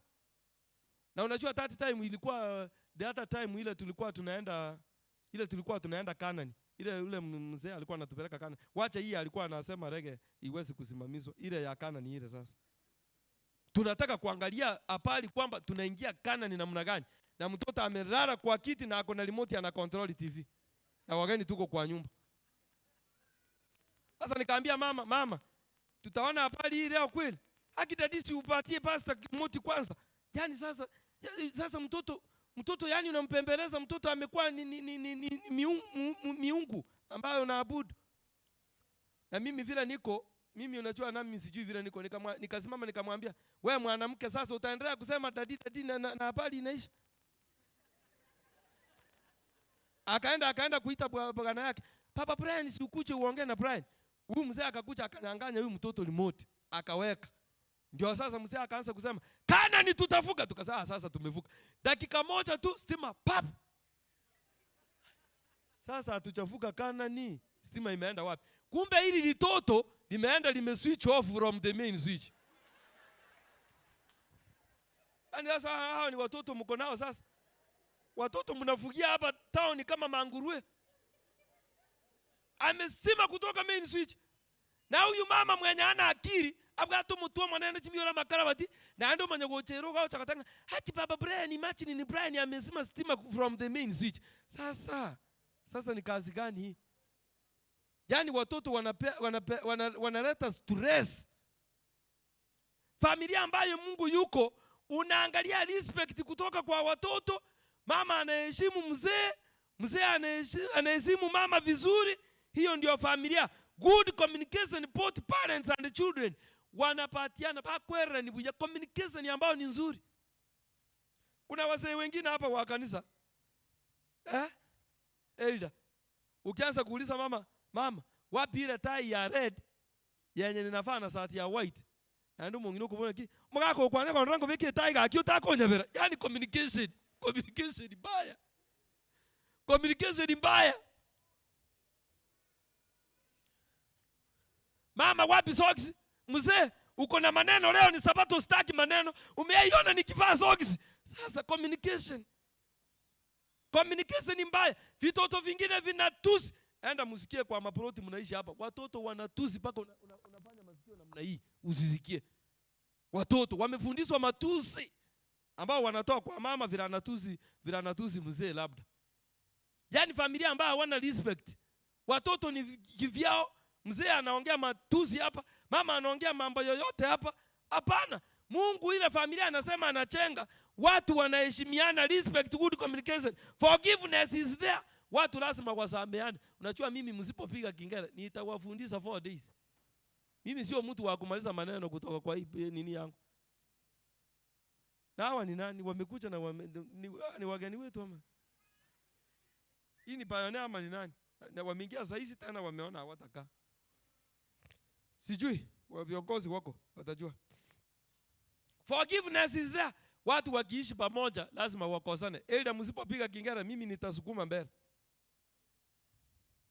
Na unajua that time ilikuwa the other time ile tulikuwa tunaenda Kanani. Ile yule mzee alikuwa anatupeleka Kanani. Wacha hii alikuwa anasema rege iweze kusimamizwa. Ile ya Kanani ile sasa. Tunataka kuangalia apali kwamba tunaingia Kanani namna gani. Na mtoto amelala kwa kiti na ako na remote ana control TV. Na wageni tuko kwa nyumba. Sasa nikaambia mama, mama, tutaona habari hii leo kweli? Haki dadisi upatie pastor remote kwanza. Yaani sasa mtoto yani unampembeleza mtoto amekuwa ni miungu ambayo naabudu. Na mimi vile niko, mimi unajua nami sijui vile niko, nikasimama nikamwambia, "Wewe mwanamke sasa utaendelea kusema dadi dadi na habari inaisha." Akaenda kuita bwana yake. "Papa Brian, si ukuje uongee na Brian." Huyu mzee akakuja akanyang'anya huyu mtoto remote, akaweka. Ndio sasa mzee akaanza kusema, "Kana ni tutavuka." Tukasema sasa tumevuka. Dakika moja tu stima pap. Sasa hatuchavuka Kana ni stima imeenda wapi? Kumbe hili litoto limeenda lime switch off from the main switch. Yaani sasa hao ni watoto mko nao sasa. Watoto mnafugia hapa town kama manguruwe. Amesima kutoka main switch. Na huyu mama mwenye ana akili abwato mutuo mwanene chimbiora makara bati na ndo mwenye gochero gao chakatanga hati baba Brian, imagine ni Brian amesima stima from the main switch. Sasa ni kazi gani hii? Yaani watoto wanaleta stress. Familia ambayo Mungu yuko, unaangalia respect kutoka kwa watoto. Mama anaheshimu mzee, mzee anaheshimu mama vizuri. Hiyo ndio familia. Good communication both parents and children. Wanapatiana bakwera ni buya communication ambayo ni nzuri. Kuna wazee wengine hapa wa kanisa. Elder. Ukianza kuuliza mama, mama, wapi ile tai ya red yenye ninafaa na shati ya white? Na ndio mwingine ukubona ki, mgako kwanza kwa rango viki tai gaki utakonyabera. Yaani communication mbaya. Communication mbaya. Mama wapi socks? Mzee, Uko na maneno leo ni Sabato, sitaki maneno. Umeiona nikivaa socks. Sasa communication. Communication ni mbaya. Vitoto vingine vinatusi. Enda msikie kwa maploti mnaishi hapa. Watoto wanatusi mpaka unafanya masikio namna hii usisikie. Watoto wamefundishwa matusi ambao wanatoa kwa mama, vile anatusi, vile anatusi mzee labda. Yaani familia ambayo hawana respect. Watoto ni kivyao, mzee anaongea matusi hapa, mama anaongea mambo yoyote hapa. Hapana. Mungu ile familia anasema anachenga, watu wanaheshimiana, respect, good communication, forgiveness is there. Watu lazima wasameane. Unajua mimi msipopiga kengele nitawafundisha 4 days. Mimi sio mtu wa kumaliza maneno kutoka kwa hii nini yangu. Na hawa ni nani? Wamekuja na ni wageni wetu ama? Hii ni pioneer ama ni nani? Na wameingia saa hizi tena wameona hawatakaa. Sijui, wa viongozi wako watajua. Forgiveness is there. Watu wakiishi pamoja lazima wakosane. Elda msipopiga kengele mimi nitasukuma mbele.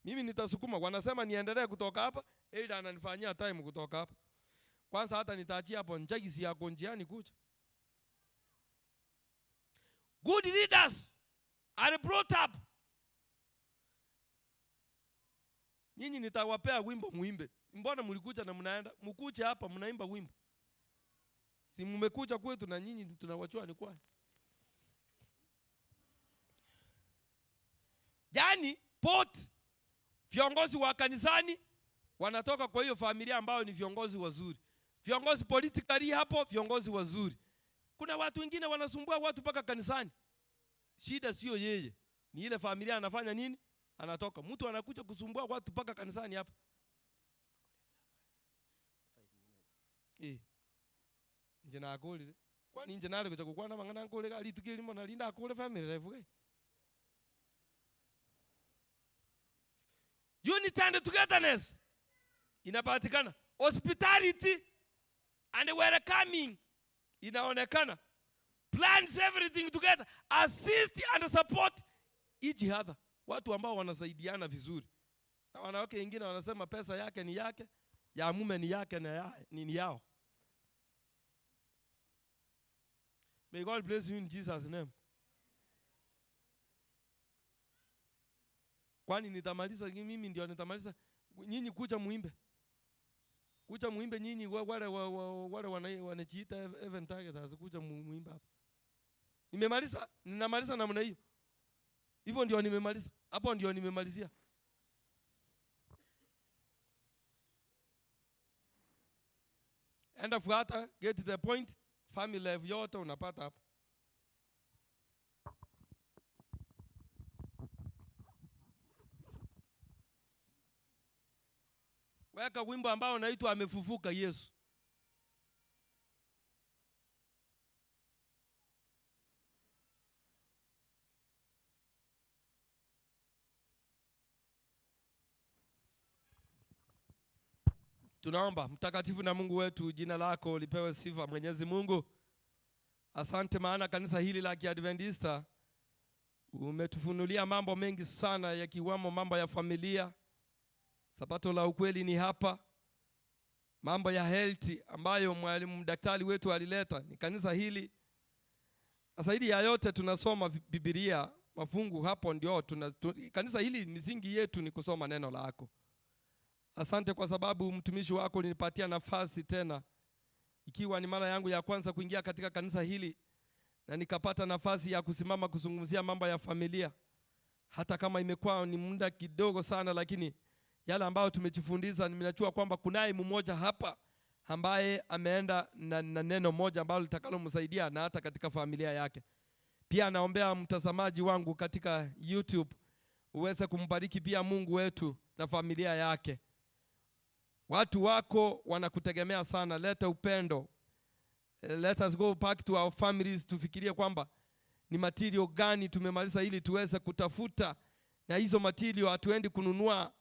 Mimi nitasukuma. Wanasema niendelee kutoka hapa, Elda ananifanyia time kutoka hapa. Kwanza hata nitaachia hapo njagi yako njiani kuja. Good leaders are brought up. Nyinyi nitawapea wimbo muimbe. Mbona mlikuja na mnaenda? Mkuje hapa mnaimba wimbo. Si mmekuja kwetu na nyinyi tunawachua ni kwa. Yaani pot viongozi wa kanisani wanatoka kwa hiyo familia ambayo ni viongozi wazuri. Viongozi politically hapo viongozi wazuri. Kuna watu wengine wanasumbua watu mpaka kanisani. Shida sio yeye, ni ile familia anafanya nini? Anatoka. Mtu anakuja kusumbua watu mpaka kanisani hapa. Nje na akolire. Kwani nje nale kuja kukwana mangana nkole ali tukilimo na linda akole family life ke. Unity and togetherness inapatikana. Hospitality and welcoming inaonekana. Plans everything together, assist and support each other. Watu ambao wanasaidiana vizuri. Na wanawake wengine wanasema pesa yake ni yake, ya mume ni yake na ya, ni yao. May God bless you in Jesus name. Kwani nitamaliza mimi ndio nitamaliza. Nyinyi kuja muimbe. Kuja muimbe nyinyi wale wale wanajiita event targeters, kuja muimbe hapa. Nimemaliza, ninamaliza namna hiyo. Hivyo ndio nimemaliza. Hapo ndio nimemalizia. Enda fuata, get to the point, family life yote unapata hapo. Weka wimbo ambao unaitwa Amefufuka Yesu. Tunaomba. Mtakatifu na Mungu wetu, jina lako lipewe sifa. Mwenyezi Mungu, asante maana kanisa hili la Kiadventista umetufunulia mambo mengi sana, yakiwamo mambo ya familia. Sabato la ukweli ni hapa. Mambo ya health ambayo mwalimu daktari wetu alileta ni kanisa hili. Zaidi ya yote tunasoma Biblia mafungu hapo ndio kanisa hili misingi yetu ni kusoma neno lako. Asante kwa sababu mtumishi wako ulinipatia nafasi tena, ikiwa ni mara yangu ya kwanza kuingia katika kanisa hili na nikapata nafasi ya kusimama kuzungumzia mambo ya familia. Hata kama imekuwa ni muda kidogo sana, lakini yale ambayo tumejifundisha, ninajua kwamba kunaye mmoja hapa ambaye ameenda na neno moja ambalo litakalomsaidia na hata katika familia yake. Pia naombea mtazamaji wangu katika YouTube uweze kumbariki pia Mungu wetu na familia yake. Watu wako wanakutegemea sana. Leta upendo. Let us go back to our families. Tufikirie kwamba ni material gani tumemaliza ili tuweze kutafuta, na hizo material hatuendi kununua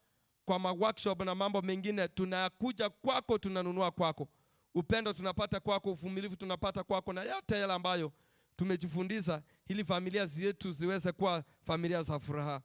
kwa ma workshop na mambo mengine. Tunakuja kwako, tunanunua kwako. Upendo tunapata kwako, uvumilivu tunapata kwako, na yote yale ambayo tumejifundisha ili familia zetu ziweze kuwa familia za furaha.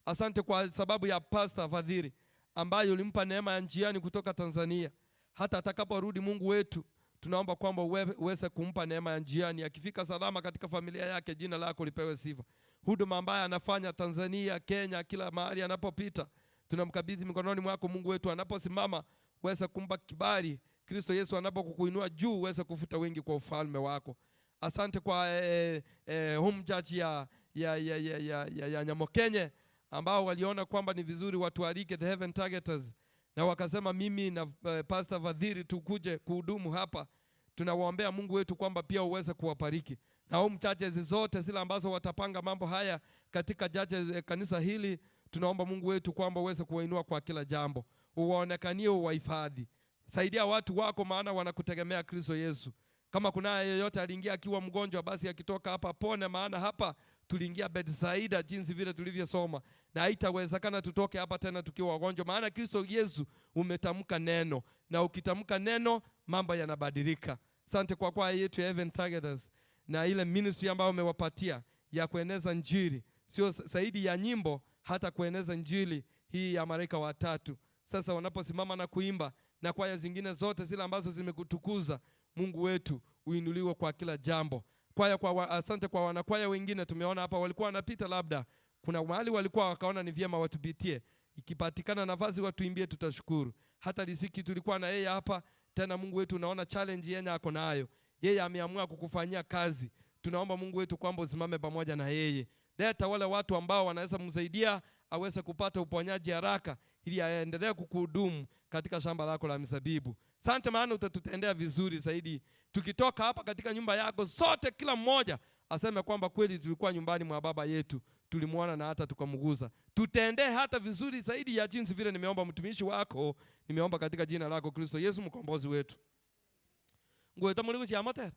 Asante kwa sababu ya Pastor Fadhili ambaye ulimpa neema ya njiani kutoka Tanzania. Hata atakaporudi Mungu wetu, tunaomba kwamba uweze kumpa neema ya njiani, akifika salama katika familia yake, jina lako lipewe sifa. Huduma ambayo anafanya Tanzania, Kenya, kila mahali anapopita, tunamkabidhi mikononi mwako Mungu wetu. Anaposimama uweze kumpa kibali. Kristo Yesu anapokuinua juu, uweze kufuta wengi kwa ufalme wako. Asante kwa home church ya Nyamokenye ambao waliona kwamba ni vizuri watualike the Heaven Targeters, na wakasema mimi na Pastor Vadhiri tukuje kuhudumu hapa. Tunawaombea Mungu wetu kwamba pia uweze kuwabariki na home churches zote zile ambazo watapanga mambo haya katika churches, kanisa hili. Tunaomba Mungu wetu kwamba uweze kuwainua kwa kila jambo, uwaonekanie, uwahifadhi. Saidia watu wako, maana wanakutegemea Kristo Yesu. Kama kuna yeyote aliingia akiwa mgonjwa, basi akitoka hapa pone, maana hapa tuliingia Bethsaida jinsi vile tulivyosoma, na haitawezekana tutoke hapa tena tukiwa wagonjwa, maana Kristo Yesu umetamka neno, na ukitamka neno mambo yanabadilika. Asante kwa kwaya yetu ya Heaven Targeters na ile ministry ambayo umewapatia ya kueneza Injili, sio zaidi ya nyimbo, hata kueneza Injili hii ya malaika watatu. Sasa wanaposimama na kuimba na kwaya zingine zote zile ambazo zimekutukuza Mungu wetu, uinuliwe kwa kila jambo. Kwaya kwa asante kwa wanakwaya wengine tumeona hapa walikuwa wanapita, labda kuna mahali walikuwa wakaona ni vyema watupitie, ikipatikana nafasi watuimbie, tutashukuru. Hata Riziki tulikuwa na yeye hapa tena, Mungu wetu unaona challenge yenye ako nayo, yeye ameamua kukufanyia kazi. Tunaomba Mungu wetu kwamba usimame pamoja na yeye, leta wale watu ambao wanaweza kumsaidia aweze kupata uponyaji haraka, ili aendelee kukuhudumu katika shamba lako la mizabibu. Asante, maana utatutendea vizuri zaidi. Tukitoka hapa katika nyumba yako sote, kila mmoja aseme kwamba kweli tulikuwa nyumbani mwa baba yetu, tulimuona na hata tukamguza. Tutendee hata vizuri zaidi ya jinsi vile nimeomba mtumishi wako, nimeomba katika jina lako Kristo Yesu mkombozi wetu. Ngweta muri kuchiamotera.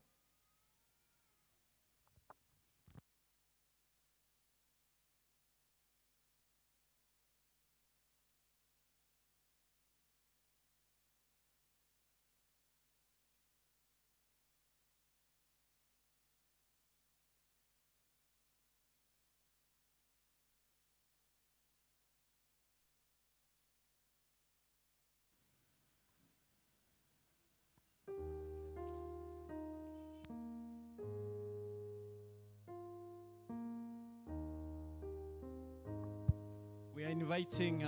We are inviting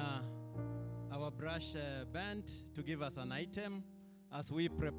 our brush band to give us an item as we prepare.